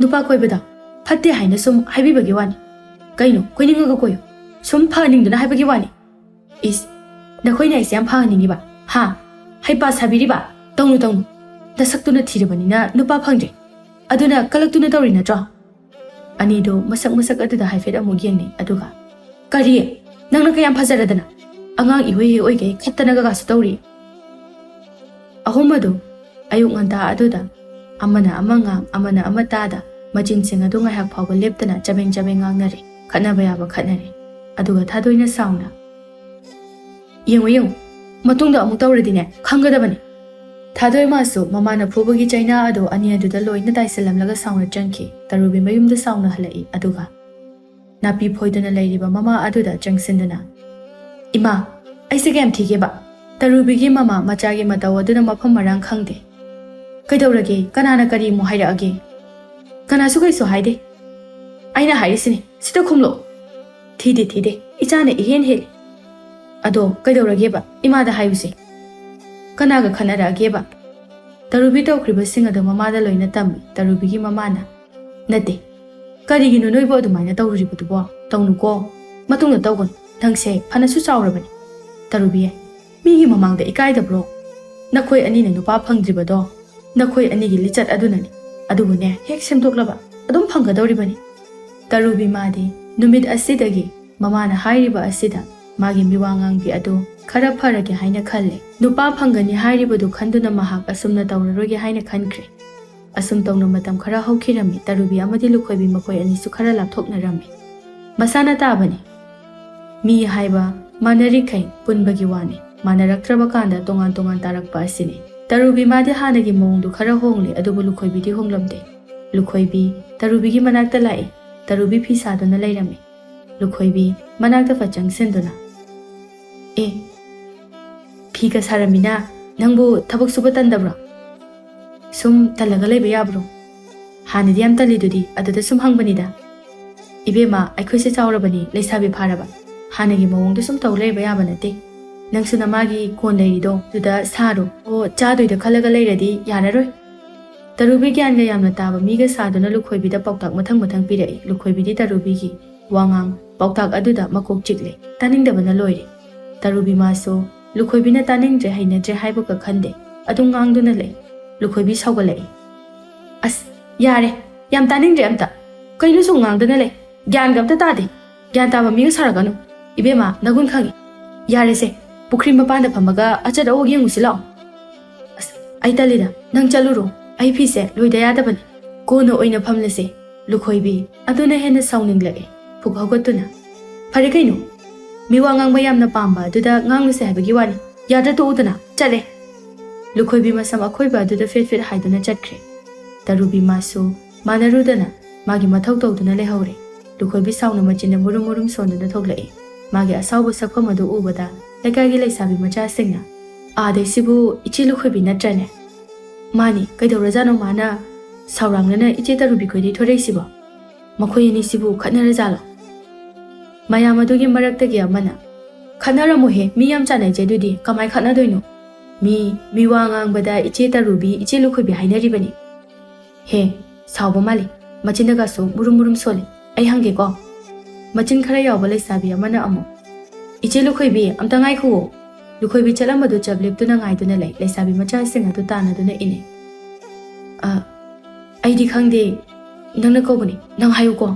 ꯅꯨꯄꯥ ꯀꯣꯏꯕꯗꯣ ꯐꯠꯇꯦ ꯍꯥꯏꯅ ꯁꯨꯝ ꯍꯥꯏꯕꯤꯕꯒꯤ ꯋꯥꯅꯤ꯫ ꯀꯩꯅꯣ, ꯀꯣꯏꯅꯤꯡꯉꯒ ꯀꯣꯏꯌꯨ, ꯁꯨꯝ ꯐꯍꯟꯅꯤꯡꯗꯅ ꯍꯥꯏꯕꯒꯤ ꯋꯥꯅꯤ꯫ ꯏꯁ, ꯅꯈꯣꯏꯅ ꯑꯩꯁꯦ ꯌꯥꯝ ꯐꯍꯟꯅꯤꯡꯉꯤꯕ? ꯍꯥ? ꯍꯩꯄꯥ ꯁꯥꯕꯤꯔꯤꯕ? ꯇꯧꯅꯨ, ꯇꯧꯅꯨ꯫ ꯅꯁꯛꯇꯨꯅ ꯊꯤꯔꯕꯅꯤꯅ ꯅꯨꯄꯥ ꯐꯪꯗ꯭ꯔꯦ꯫ ꯑꯗꯨꯅ ꯀꯂꯛꯇꯨꯅ ꯇꯧꯔꯤ ꯅꯠꯇ꯭ꯔꯣ? ꯑꯅꯤꯗꯣ ꯃꯁꯛ ꯃꯁꯛ ꯑꯗꯨꯗ ꯍꯥꯏꯐꯦꯠ ꯑꯃꯨꯛ ꯌꯦꯡꯅꯩ, ꯑꯗꯨꯒ, "ꯀꯔꯤ? ꯅꯪꯅ ꯀꯌꯥꯝ ꯐꯖꯔꯗꯅ? ꯑꯉꯥꯡ ꯏꯍꯣꯏ ꯍꯦꯛ ꯑꯣꯏꯒꯩ ꯈꯠꯇꯅꯒꯁꯨ ꯇꯧꯔꯤ?" ꯑꯍꯨꯝ ꯑꯗꯨ ꯑꯌꯨꯛ ꯉꯟꯇꯥ ꯑꯗꯨꯗ ꯑꯃꯅ ꯑꯃ ꯉꯥꯡ, ꯑꯃꯅ ꯑꯃ ꯇꯥꯗ, ꯃꯆꯤꯟꯁꯤꯡ ꯑꯗꯨ ꯉꯥꯏꯍꯥꯛ ꯐꯥꯎꯕ ꯂꯦꯞꯇꯅ ꯆꯕꯦꯡ ꯆꯕꯦꯡ ꯉꯥꯡꯅꯔꯦ, ꯈꯠꯅꯕ ꯌꯥꯕ ꯈꯠꯅꯔꯦ꯫ ꯑꯗꯨꯒ ꯊꯥꯗꯣꯏꯅ ꯁꯥꯎꯅ, "ꯌꯦꯡꯉꯨ, ꯌꯦꯡꯉꯨ, ꯃꯇꯨꯡꯗ ꯑꯃꯨꯛ ꯇꯧꯔꯗꯤꯅꯦ, ꯈꯪꯒꯗꯕꯅꯤ꯫" ꯊꯥꯗꯣꯏ ꯃꯥꯁꯨ ꯃꯃꯥꯅ ꯐꯨꯕꯒꯤ ꯆꯩꯅꯥ ꯑꯗꯨ ꯑꯅꯤ ꯑꯗꯨꯗ ꯂꯣꯏꯅ ꯇꯥꯏꯁꯤꯜꯂꯝꯂꯒ ꯁꯥꯎꯅ ꯆꯪꯈꯤ꯫ ꯇꯔꯨꯕꯤ ꯃꯌꯨꯝꯗ ꯁꯥꯎꯅ ꯍꯜꯂꯛꯏ, ꯑꯗꯨꯒ ꯅꯥꯄꯤ ꯐꯣꯏꯗꯨꯅ ꯂꯩꯔꯤꯕ ꯃꯃꯥ ꯑꯗꯨꯗ ꯆꯪꯁꯤꯟꯗꯨꯅ, "ꯏꯃꯥ, ꯑꯩꯁꯦ ꯀꯌꯥꯝ ꯊꯤꯒꯦꯕ? ꯇꯔꯨꯕꯤꯒꯤ ꯃꯃꯥ ꯃꯆꯥꯒꯤ ꯃꯇꯧ ꯑꯗꯨꯅ ꯃꯐꯝ ꯃꯔꯥꯡ ꯈꯪꯗꯦ꯫ ꯀꯩꯗꯧꯔꯒꯦ? ꯀꯅꯥꯅ ꯀꯔꯤ ꯑꯃꯨꯛ ꯍꯥꯏꯔꯛꯑꯒꯦ?" "ꯀꯅꯥꯁꯨ ꯀꯩꯁꯨ ꯍꯥꯏꯗꯦ꯫ ꯑꯩꯅ ꯍꯥꯏꯔꯤꯁꯤꯅꯤ, ꯁꯤꯗ ꯈꯨꯝꯂꯣ꯫" "ꯊꯤꯗꯦ, ꯊꯤꯗꯦ꯫ ꯏꯆꯥꯅ ꯏꯍꯦꯟ ꯍꯦꯜꯂꯤ꯫" "ꯑꯗꯣ ꯀꯩꯗꯧꯔꯒꯦꯕ? ꯏꯃꯥꯗ ꯍꯥꯏꯌꯨꯁꯦ꯫ ꯀꯅꯥꯒ ꯈꯠꯅꯔꯛꯑꯒꯦꯕ?" ꯇꯔꯨꯕꯤ ꯇꯧꯈ꯭ꯔꯤꯕꯁꯤꯡ ꯑꯗꯨ ꯃꯃꯥꯗ ꯂꯣꯏꯅ ꯇꯝꯃꯤ꯫ ꯇꯔꯨꯕꯤꯒꯤ ꯃꯃꯥꯅ, "ꯅꯠꯇꯦ꯫ ꯀꯔꯤꯒꯤꯅꯣ ꯅꯣꯏꯕꯨ ꯑꯗꯨꯃꯥꯏꯅ ꯇꯧꯔꯨꯔꯤꯕꯗꯨꯕꯣ? ꯇꯧꯅꯨꯀꯣ꯫ ꯃꯇꯨꯡꯗ ꯇꯧꯒꯅꯨ꯫ ꯅꯪꯁꯦ ꯐꯅꯁꯨ ꯆꯥꯎꯔꯕꯅꯤ꯫" "ꯇꯔꯨꯕꯤ, ꯃꯤꯒꯤ ꯃꯃꯥꯡꯗ ꯏꯀꯥꯏꯗꯕ꯭ꯔꯣ? ꯅꯈꯣꯏ ꯑꯅꯤꯅ ꯅꯨꯄꯥ ꯐꯪꯗ꯭ꯔꯤꯕꯗꯣ ꯅꯈꯣꯏ ꯑꯅꯤꯒꯤ ꯂꯤꯆꯠ ꯑꯗꯨꯅꯅꯤ꯫ ꯑꯗꯨꯕꯨꯅꯦ, ꯍꯦꯛ ꯁꯦꯝꯗꯣꯛꯂꯕ ꯑꯗꯨꯝ ꯐꯪꯒꯗꯧꯔꯤꯕꯅꯤ꯫" ꯇꯔꯨꯕꯤ ꯃꯥꯗꯤ ꯅꯨꯃꯤꯠ ꯑꯁꯤꯗꯒꯤ ꯃꯃꯥꯅ ꯍꯥꯏꯔꯤꯕ ꯑꯁꯤꯗ ꯃꯥꯒꯤ ꯃꯤꯋꯥ ꯉꯥꯡꯕꯤ ꯑꯗꯨ ꯈꯔ ꯐꯔꯒꯦ ꯍꯥꯏꯅ ꯈꯜꯂꯦ꯫ ꯅꯨꯄꯥ ꯐꯪꯒꯅꯤ ꯍꯥꯏꯔꯤꯕꯗꯨ ꯈꯟꯗꯨꯅ ꯃꯍꯥꯛ ꯑꯁꯨꯝꯅ ꯇꯧꯔꯔꯣꯏꯒꯦ ꯍꯥꯏꯅ ꯈꯟꯈ꯭ꯔꯦ꯫ ꯑꯁꯨꯝ ꯇꯧꯅ ꯃꯇꯝ ꯈꯔ ꯍꯧꯈꯤꯔꯝꯃꯤ꯫ ꯇꯔꯨꯕꯤ ꯑꯃꯗꯤ ꯂꯨꯈꯣꯏꯕꯤ ꯃꯈꯣꯏ ꯑꯅꯤꯁꯨ ꯈꯔ ꯂꯥꯞꯊꯣꯛꯅꯔꯝꯃꯤ꯫ ꯃꯁꯥꯅ ꯇꯥꯕꯅꯤ꯫ ꯃꯤ ꯍꯥꯏꯕ ꯃꯥꯟꯅꯔꯤꯈꯩ ꯄꯨꯟꯕꯒꯤ ꯋꯥꯅꯤ꯫ ꯃꯥꯟꯅꯔꯛꯇ꯭ꯔꯕ ꯀꯥꯟꯗ ꯇꯣꯉꯥꯟ ꯇꯣꯉꯥꯟ ꯇꯥꯔꯛꯄ ꯑꯁꯤꯅꯤ꯫ ꯇꯔꯨꯕꯤ ꯃꯥꯗꯤ ꯍꯥꯟꯅꯒꯤ ꯃꯑꯣꯡꯗꯨ ꯈꯔ ꯍꯣꯡꯂꯦ, ꯑꯗꯨꯕꯨ ꯂꯨꯈꯣꯏꯕꯤꯗꯤ ꯍꯣꯡꯂꯝꯗꯦ꯫ ꯂꯨꯈꯣꯏꯕꯤ ꯇꯔꯨꯕꯤꯒꯤ ꯃꯅꯥꯛꯇ ꯂꯥꯛꯏ꯫ ꯇꯔꯨꯕꯤ ꯐꯤ ꯁꯥꯗꯨꯅ ꯂꯩꯔꯝꯃꯤ꯫ ꯂꯨꯈꯣꯏꯕꯤ ꯃꯅꯥꯛꯇ ꯐꯠ ꯆꯪꯁꯤꯟꯗꯨꯅ, "ꯑꯦ, ꯐꯤꯒ ꯁꯥꯔꯝꯃꯤꯅ, ꯅꯪꯕꯨ ꯊꯕꯛ ꯁꯨꯕ ꯇꯟꯗꯕ꯭ꯔꯣ? ꯁꯨꯝ ꯇꯜꯂꯒ ꯂꯩꯕ ꯌꯥꯕ꯭ꯔꯣ? ꯍꯥꯟꯅꯗꯤ ꯌꯥꯝ ꯇꯜꯂꯤꯗꯨꯗꯤ, ꯑꯗꯨꯗ ꯁꯨꯝ ꯍꯪꯕꯅꯤꯗ꯫" "ꯏꯕꯦꯝꯃ, ꯑꯩꯈꯣꯏꯁꯦ ꯆꯥꯎꯔꯕꯅꯤ, ꯂꯩꯁꯥꯕꯤ ꯐꯥꯔꯕ꯫ ꯍꯥꯟꯅꯒꯤ ꯃꯑꯣꯡꯗ ꯁꯨꯝ ꯇꯧ ꯂꯩꯕ ꯌꯥꯕ ꯅꯠꯇꯦ꯫ ꯅꯪꯁꯨ ꯅꯃꯥꯒꯤ ꯀꯣꯟ ꯂꯩꯔꯤꯗꯣ ꯑꯗꯨꯗ ꯁꯥꯔꯣ꯫ ꯑꯣ, ꯆꯥꯗꯣꯏꯗ ꯈꯜꯂꯒ ꯂꯩꯔꯗꯤ ꯌꯥꯔꯔꯣꯏ꯫ ꯇꯔꯨꯕꯤ ꯒ꯭ꯌꯥꯟꯒ ꯌꯥꯝꯅ ꯇꯥꯕ ꯃꯤꯒ ꯁꯥꯗꯨꯅ ꯂꯨꯈꯣꯏꯕꯤꯗ ꯄꯥꯎꯇꯥꯛ ꯃꯊꯪ ꯃꯊꯪ ꯄꯤꯔꯛꯏ꯫ ꯂꯨꯈꯣꯏꯕꯤꯗꯤ ꯇꯔꯨꯕꯤꯒꯤ ꯋꯥꯉꯥꯡ ꯄꯥꯎꯇꯥꯛ ꯑꯗꯨꯗ ꯃꯀꯣꯛ ꯆꯤꯛꯂꯦ꯫ ꯇꯥꯅꯤꯡꯗꯕꯅ ꯂꯣꯏꯔꯦ꯫ ꯇꯔꯨꯕꯤ ꯃꯥꯁꯨ ꯂꯨꯈꯣꯏꯕꯤꯅ ꯇꯥꯅꯤꯡꯗ꯭ꯔꯦ ꯍꯩꯅꯗ꯭ꯔꯦ ꯍꯥꯏꯕꯒ ꯈꯟꯗꯦ꯫ ꯑꯗꯨꯝ ꯉꯥꯡꯗꯨꯅ ꯂꯩ꯫ ꯂꯨꯈꯣꯏꯕꯤ ꯁꯥꯎꯒꯠꯂꯛꯏ꯫ "ꯑꯁ, ꯌꯥꯔꯦ꯫ ꯌꯥꯝ ꯇꯥꯅꯤꯡꯗ꯭ꯔꯦ ꯑꯝꯇ꯫ ꯀꯩꯅꯣ ꯁꯨꯝ ꯉꯥꯡꯗꯅ ꯂꯩ? ꯒ꯭ꯌꯥꯟꯒ ꯑꯝꯇ ꯇꯥꯗꯦ꯫ ꯒ꯭ꯌꯥꯟ ꯇꯥꯕ ꯃꯤꯒ ꯁꯥꯔꯛꯀꯅꯨ꯫ ꯏꯕꯦꯝꯃ, ꯅꯒꯨꯟ ꯈꯪꯉꯤ꯫ ꯌꯥꯔꯦꯁꯦ꯫ ꯄꯨꯈ꯭ꯔꯤ ꯃꯄꯥꯟꯗ ꯐꯝꯃꯒ ꯑꯆꯠ ꯑꯋꯣꯛ ꯌꯦꯡꯉꯨꯁꯤ ꯂꯥꯛꯑꯣ꯫ ꯑꯁ, ꯑꯩ ꯇꯜꯂꯤꯗ꯫ ꯅꯪ ꯆꯠꯂꯨꯔꯣ꯫ ꯑꯩ ꯐꯤꯁꯦ ꯂꯣꯏꯗ ꯌꯥꯗꯕꯅꯤ꯫ ꯀꯣꯟꯅ ꯑꯣꯏꯅ ꯐꯝꯂꯁꯦ꯫" ꯂꯨꯈꯣꯏꯕꯤ ꯑꯗꯨꯅ ꯍꯦꯟꯅ ꯁꯥꯎꯅꯤꯡꯂꯛꯑꯦ꯫ ꯐꯨꯛ ꯍꯧꯒꯠꯇꯨꯅ, "ꯐꯔꯦ ꯀꯩꯅꯣ꯫ ꯃꯤ ꯋꯥ ꯉꯥꯡꯕ ꯌꯥꯝꯅ ꯄꯥꯝꯕ ꯑꯗꯨꯗ ꯉꯥꯡꯂꯨꯁꯦ ꯍꯥꯏꯕꯒꯤ ꯋꯥꯅꯤ꯫ ꯌꯥꯗ꯭ꯔ ꯇꯣꯛꯎꯗꯅ꯫ ꯆꯠꯂꯦ꯫" ꯂꯨꯈꯣꯏꯕꯤ ꯃꯁꯝ ꯑꯈꯣꯏꯕ ꯑꯗꯨꯗ ꯐꯦꯠ ꯐꯦꯠ ꯍꯥꯏꯗꯨꯅ ꯆꯠꯈ꯭ꯔꯦ꯫ ꯇꯔꯨꯕꯤ ꯃꯥꯁꯨ ꯃꯥꯟꯅꯔꯨꯗꯅ ꯃꯥꯒꯤ ꯃꯊꯧ ꯇꯧꯗꯨꯅ ꯂꯩꯍꯧꯔꯦ꯫ ꯂꯨꯈꯣꯏꯕꯤ ꯁꯥꯎꯅ ꯃꯆꯤꯟꯗ ꯃꯨꯔꯨꯝ ꯃꯨꯔꯨꯝ ꯁꯣꯟꯗꯨꯅ ꯊꯣꯛꯂꯛꯏ꯫ ꯃꯥꯒꯤ ꯑꯁꯥꯎꯕ ꯁꯛꯐꯝ ꯑꯗꯨ ꯎꯕꯗ ꯂꯩꯀꯥꯏꯒꯤ ꯂꯩꯁꯥꯕꯤ ꯃꯆꯥꯁꯤꯡꯅ, "ꯑꯥꯗꯩꯁꯤꯕꯨ ꯏꯆꯦ ꯂꯨꯈꯣꯏꯕꯤ ꯅꯠꯇ꯭ꯔꯅꯦ?" "ꯃꯥꯅꯤ, ꯀꯩꯗꯧꯔꯖꯥꯠꯅꯣ ꯃꯥꯅ ꯁꯥꯎꯔꯥꯡꯅꯅ ꯏꯆꯦ ꯇꯔꯨꯕꯤ ꯈꯣꯏꯗꯩ ꯊꯣꯔꯛꯏꯁꯤꯕꯣ? ꯃꯈꯣꯏ ꯑꯅꯤꯁꯤꯕꯨ ꯈꯠꯅꯔꯖꯥꯠꯂꯣ?" ꯃꯌꯥꯝ ꯑꯗꯨꯒꯤ ꯃꯔꯛꯇꯒꯤ ꯑꯃꯅ, "ꯈꯠꯅꯔꯝꯃꯣꯏꯍꯦ, ꯃꯤ ꯌꯥꯝ ꯆꯥꯟꯅꯩꯖꯦ ꯑꯗꯨꯗꯤ, ꯀꯃꯥꯏ ꯈꯠꯅꯗꯣꯏꯅꯣ? ꯃꯤ, ꯃꯤ ꯋꯥ ꯉꯥꯡꯕꯗ ꯏꯆꯦ ꯇꯔꯨꯕꯤ, ꯏꯆꯦ ꯂꯨꯈꯣꯏꯕꯤ ꯍꯥꯏꯅꯔꯤꯕꯅꯤ꯫" "ꯍꯦ, ꯁꯥꯎꯕ ꯃꯥꯜꯂꯤ, ꯃꯆꯤꯟꯗꯒꯁꯨ ꯃꯨꯔꯨꯝ ꯃꯨꯔꯨꯝ ꯁꯣꯜꯂꯤ, ꯑꯩ ꯍꯪꯒꯦꯀꯣ꯫" ꯃꯆꯤꯟ ꯈꯔ ꯌꯥꯎꯕ ꯂꯩꯁꯥꯕꯤ ꯑꯃꯅ ꯑꯃꯨꯛ, "ꯏꯆꯦ ꯂꯨꯈꯣꯏꯕꯤ, ꯑꯝꯇ ꯉꯥꯏꯈꯨꯑꯣ꯫" ꯂꯨꯈꯣꯏꯕꯤ ꯆꯠꯂꯝꯕꯗꯨ ꯆꯞ ꯂꯦꯞꯇꯨꯅ ꯉꯥꯏꯗꯨꯅ ꯂꯩ꯫ ꯂꯩꯁꯥꯕꯤ ꯃꯆꯥꯁꯤꯡ ꯑꯗꯨ ꯇꯥꯟꯅꯗꯨꯅ ꯏꯅꯩ꯫ "ꯑ, ꯑꯩꯗꯤ ꯈꯪꯗꯦ, ꯅꯪꯅ ꯀꯧꯕꯅꯤ, ꯅꯪ ꯍꯥꯏꯌꯨꯀꯣ꯫"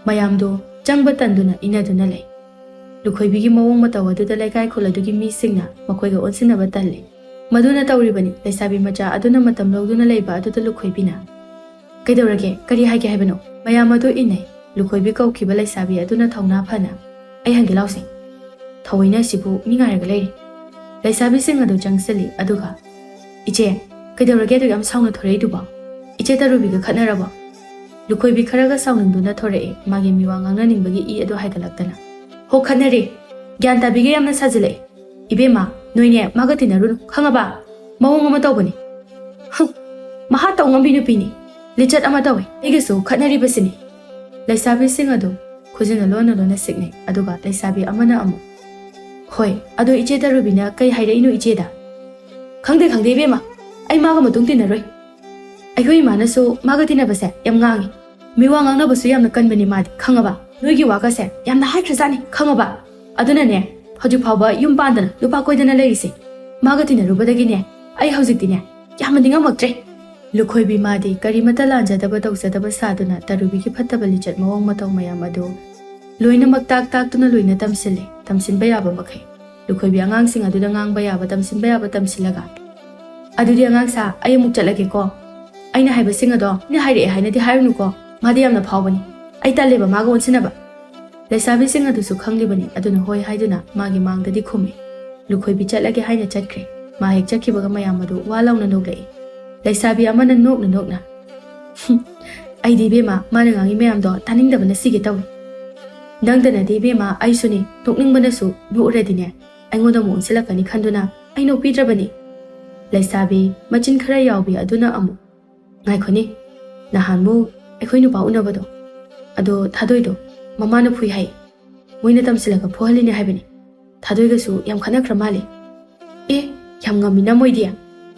ꯃꯌꯥꯝꯗꯣ ꯆꯪꯕ ꯇꯟꯗꯨꯅ ꯏꯟꯅꯗꯨꯅ ꯂꯩ꯫ ꯂꯨꯈꯣꯏꯕꯤꯒꯤ ꯃꯑꯣꯡ ꯃꯇꯧ ꯑꯗꯨꯗ ꯂꯩꯀꯥꯏ ꯈꯨꯜ ꯑꯗꯨꯒꯤ ꯃꯤꯁꯤꯡꯅ ꯃꯈꯣꯏꯒ ꯑꯣꯟꯁꯤꯟꯅꯕ ꯇꯜꯂꯤ꯫ ꯃꯗꯨꯅ ꯇꯧꯔꯤꯕꯅꯤ꯫ ꯂꯩꯁꯥꯕꯤ ꯃꯆꯥ ꯑꯗꯨꯅ ꯃꯇꯝ ꯂꯧꯗꯨꯅ ꯂꯩꯕ ꯑꯗꯨꯗ ꯂꯨꯈꯣꯏꯕꯤꯅ, "ꯀꯩꯗꯧꯔꯒꯦ? ꯀꯔꯤ ꯍꯥꯏꯒꯦ ꯍꯥꯏꯕꯅꯣ?" ꯃꯌꯥꯝ ꯑꯗꯨ ꯏꯟꯅꯩ꯫ ꯂꯨꯈꯣꯏꯕꯤ ꯀꯧꯈꯤꯕ ꯂꯩꯁꯥꯕꯤ ꯑꯗꯨꯅ ꯊꯧꯅꯥ ꯐꯅ, "ꯑꯩ ꯍꯪꯒꯦ ꯂꯥꯎꯁꯦ꯫ ꯊꯑꯣꯏꯅ ꯁꯤꯕꯨ ꯃꯤ ꯉꯥꯏꯔꯒ ꯂꯩꯔꯤ꯫" ꯂꯩꯁꯥꯕꯤꯁꯤꯡ ꯑꯗꯨ ꯆꯪꯁꯤꯜꯂꯤ꯫ ꯑꯗꯨꯒ, "ꯏꯆꯦ, ꯀꯩꯗꯧꯔꯒꯦ ꯑꯗꯨꯛ ꯌꯥꯝ ꯁꯥꯎꯅ ꯊꯣꯔꯛꯏꯗꯨꯕꯣ? ꯏꯆꯦ ꯇꯔꯨꯕꯤꯒ ꯈꯠꯅꯔꯕꯣ?" ꯂꯨꯈꯣꯏꯕꯤ ꯈꯔꯒ ꯁꯥꯎꯅꯤꯡꯗꯨꯅ ꯊꯣꯔꯛꯑꯦ, ꯃꯥꯒꯤ ꯃꯤꯋꯥ ꯉꯥꯡꯅꯅꯤꯡꯕꯒꯤ ꯏ ꯑꯗꯨ ꯍꯥꯏꯒꯠꯂꯛꯇꯅ꯫ "ꯍꯣ, ꯈꯠꯅꯔꯦ꯫ ꯒ꯭ꯌꯥꯟ ꯇꯥꯕꯤꯒ ꯌꯥꯝꯅ ꯁꯥꯖꯤꯜꯂꯛꯑꯦ꯫ ꯏꯕꯦꯝꯃ, ꯅꯣꯏꯅꯦ ꯃꯥꯒ ꯇꯤꯟꯅꯔꯨꯅꯨ, ꯈꯪꯉꯕ? ꯃꯑꯣꯡ ꯑꯃ ꯇꯧꯕꯅꯤ꯫ ꯍꯨꯝ, ꯃꯍꯥ ꯇꯧ ꯉꯝꯕꯤ ꯅꯨꯄꯤꯅꯤ꯫ ꯂꯤꯆꯠ ꯑꯃ ꯇꯧꯏ꯫ ꯑꯩꯒꯁꯨ ꯈꯠꯅꯔꯤꯕꯁꯤꯅꯤ꯫" ꯂꯩꯁꯥꯕꯤꯁꯤꯡ ꯑꯗꯨ ꯈꯨꯖꯤꯟꯅ ꯂꯣꯟꯅ ꯂꯣꯟꯅ ꯁꯤꯛꯅꯩ꯫ ꯑꯗꯨꯒ ꯂꯩꯁꯥꯕꯤ ꯑꯃꯅ ꯑꯃꯨꯛ, "ꯍꯣꯏ, ꯑꯗꯣ ꯏꯆꯦ ꯇꯔꯨꯕꯤꯅ ꯀꯩ ꯍꯥꯏꯔꯛꯏꯅꯣ ꯏꯆꯦꯗ?" "ꯈꯪꯗꯦ, ꯈꯪꯗꯦ ꯏꯕꯦꯝꯃ, ꯑꯩ ꯃꯥꯒ ꯃꯇꯨꯡ ꯇꯤꯟꯅꯔꯣꯏ꯫ ꯑꯩꯈꯣꯏ ꯏꯃꯥꯅꯁꯨ ꯃꯥꯒ ꯇꯤꯟꯅꯕꯁꯦ ꯌꯥꯝ ꯉꯥꯡꯉꯤ, ꯃꯤꯋꯥ ꯉꯥꯡꯅꯕꯁꯨ ꯌꯥꯝꯅ ꯀꯟꯕꯅꯤ ꯃꯥꯗꯤ, ꯈꯪꯉꯕ? ꯅꯣꯏꯒꯤ ꯋꯥꯒꯁꯦ ꯌꯥꯝꯅ ꯍꯥꯏꯈ꯭ꯔꯖꯥꯠꯅꯤ, ꯈꯪꯉꯕ? ꯑꯗꯨꯅꯅꯦ, ꯍꯧꯖꯤꯛ ꯐꯥꯎꯕ ꯌꯨꯝ ꯄꯥꯟꯗꯅ ꯅꯨꯄꯥ ꯀꯣꯏꯗꯅ ꯂꯩꯔꯤꯁꯦ꯫ ꯃꯥꯒ ꯇꯤꯟꯅꯔꯨꯕꯗꯒꯤꯅꯦ, ꯑꯩ ꯍꯧꯖꯤꯛꯇꯤꯅꯦ, ꯌꯥꯝꯅꯗꯤ ꯉꯝꯃꯛꯇ꯭ꯔꯦ꯫" ꯂꯨꯈꯣꯏꯕꯤ ꯃꯥꯗꯤ ꯀꯔꯤꯃꯠꯇ ꯂꯥꯟꯖꯗꯕ ꯇꯧꯖꯗꯕ ꯁꯥꯗꯨꯅ ꯇꯔꯨꯕꯤꯒꯤ ꯐꯠꯇꯕ ꯂꯤꯆꯠ ꯃꯑꯣꯡ ꯃꯇꯧ ꯃꯌꯥꯝ ꯑꯗꯨ ꯂꯣꯏꯅꯃꯛ ꯇꯥꯛ ꯇꯥꯛꯇꯨꯅ ꯂꯣꯏꯅ ꯇꯝꯁꯤꯜꯂꯦ, ꯇꯝꯁꯤꯟꯕ ꯌꯥꯕ ꯃꯈꯩ꯫ ꯂꯨꯈꯣꯏꯕꯤ ꯑꯉꯥꯡꯁꯤꯡ ꯑꯗꯨꯗ ꯉꯥꯡꯕ ꯌꯥꯕ, ꯇꯝꯁꯤꯟꯕ ꯌꯥꯕ ꯇꯝꯁꯤꯜꯂꯒ, "ꯑꯗꯨꯗꯤ ꯑꯉꯥꯡꯁꯥ, ꯑꯩ ꯑꯃꯨꯛ ꯆꯠꯂꯒꯦꯀꯣ꯫ ꯑꯩꯅ ꯍꯥꯏꯕꯁꯤꯡ ꯑꯗꯣ ꯃꯤꯅ ꯍꯥꯏꯔꯛꯑꯦ ꯍꯥꯏꯅꯗꯤ ꯍꯥꯏꯔꯨꯅꯨꯀꯣ, ꯃꯥꯗꯤ ꯌꯥꯝꯅ ꯐꯥꯎꯕꯅꯤ꯫ ꯑꯩ ꯇꯜꯂꯦꯕ ꯃꯥꯒ ꯑꯣꯟꯁꯤꯟꯅꯕ꯫" ꯂꯩꯁꯥꯕꯤꯁꯤꯡ ꯑꯗꯨꯁꯨ ꯈꯪꯂꯤꯕꯅꯤ, ꯑꯗꯨꯅ ꯍꯣꯏ ꯍꯥꯏꯗꯨꯅ ꯃꯥꯒꯤ ꯃꯥꯡꯗꯗꯤ ꯈꯨꯝꯃꯤ꯫ ꯂꯨꯈꯣꯏꯕꯤ ꯆꯠꯂꯒꯦ ꯍꯥꯏꯅ ꯆꯠꯈ꯭ꯔꯦ꯫ ꯃꯥ ꯍꯦꯛ ꯆꯠꯈꯤꯕꯒ ꯃꯌꯥꯝ ꯑꯗꯨ ꯋꯥ ꯂꯥꯎꯅ ꯅꯣꯛꯂꯛꯏ꯫ ꯂꯩꯁꯥꯕꯤ ꯑꯃꯅ ꯅꯣꯛꯅ ꯅꯣꯛꯅ, "ꯍꯨꯝ, ꯑꯩꯗꯤ ꯏꯕꯦꯝꯃ, ꯃꯥꯅ ꯉꯥꯡꯉꯤ ꯃꯌꯥꯝꯗꯣ ꯇꯥꯅꯤꯡꯗꯕꯅ ꯁꯤꯒꯦ ꯇꯧꯏ꯫ ꯅꯪꯗ ꯅꯠꯇꯦ ꯏꯕꯦꯝꯃ, ꯑꯩꯁꯨꯅꯤ, ꯅꯣꯛꯅꯤꯡꯕꯅꯁꯨ ꯅꯣꯛꯎꯔꯗꯤꯅꯦ, ꯑꯩꯉꯣꯟꯗ ꯑꯃꯨꯛ ꯑꯣꯟꯁꯤꯜꯂꯛꯀꯅꯤ ꯈꯟꯗꯨꯅ ꯑꯩ ꯅꯣꯛꯄꯤꯗ꯭ꯔꯕꯅꯤ꯫" ꯂꯩꯁꯥꯕꯤ ꯃꯆꯤꯟ ꯈꯔ ꯌꯥꯎꯕꯤ ꯑꯗꯨꯅ ꯑꯃꯨꯛ, "ꯉꯥꯏꯈꯣꯅꯦ, ꯅꯍꯥꯟꯃꯨꯛ ꯑꯩꯈꯣꯏ ꯅꯨꯄꯥ ꯎꯅꯕꯗꯣ, ꯑꯗꯣ ꯊꯥꯗꯣꯏꯗꯣ ꯃꯃꯥꯅ ꯐꯨꯏ ꯍꯥꯏ꯫ ꯃꯣꯏꯅ ꯇꯝꯁꯤꯜꯂꯒ ꯐꯨꯍꯜꯂꯤꯅꯦ ꯍꯥꯏꯕꯅꯤ꯫ ꯊꯥꯗꯣꯏꯒꯁꯨ ꯌꯥꯝ ꯈꯠꯅꯈ꯭ꯔ ꯃꯥꯜꯂꯦ꯫ ꯑꯦ, ꯌꯥꯝ ꯉꯝꯃꯤꯅ ꯃꯣꯏꯗꯤ꯫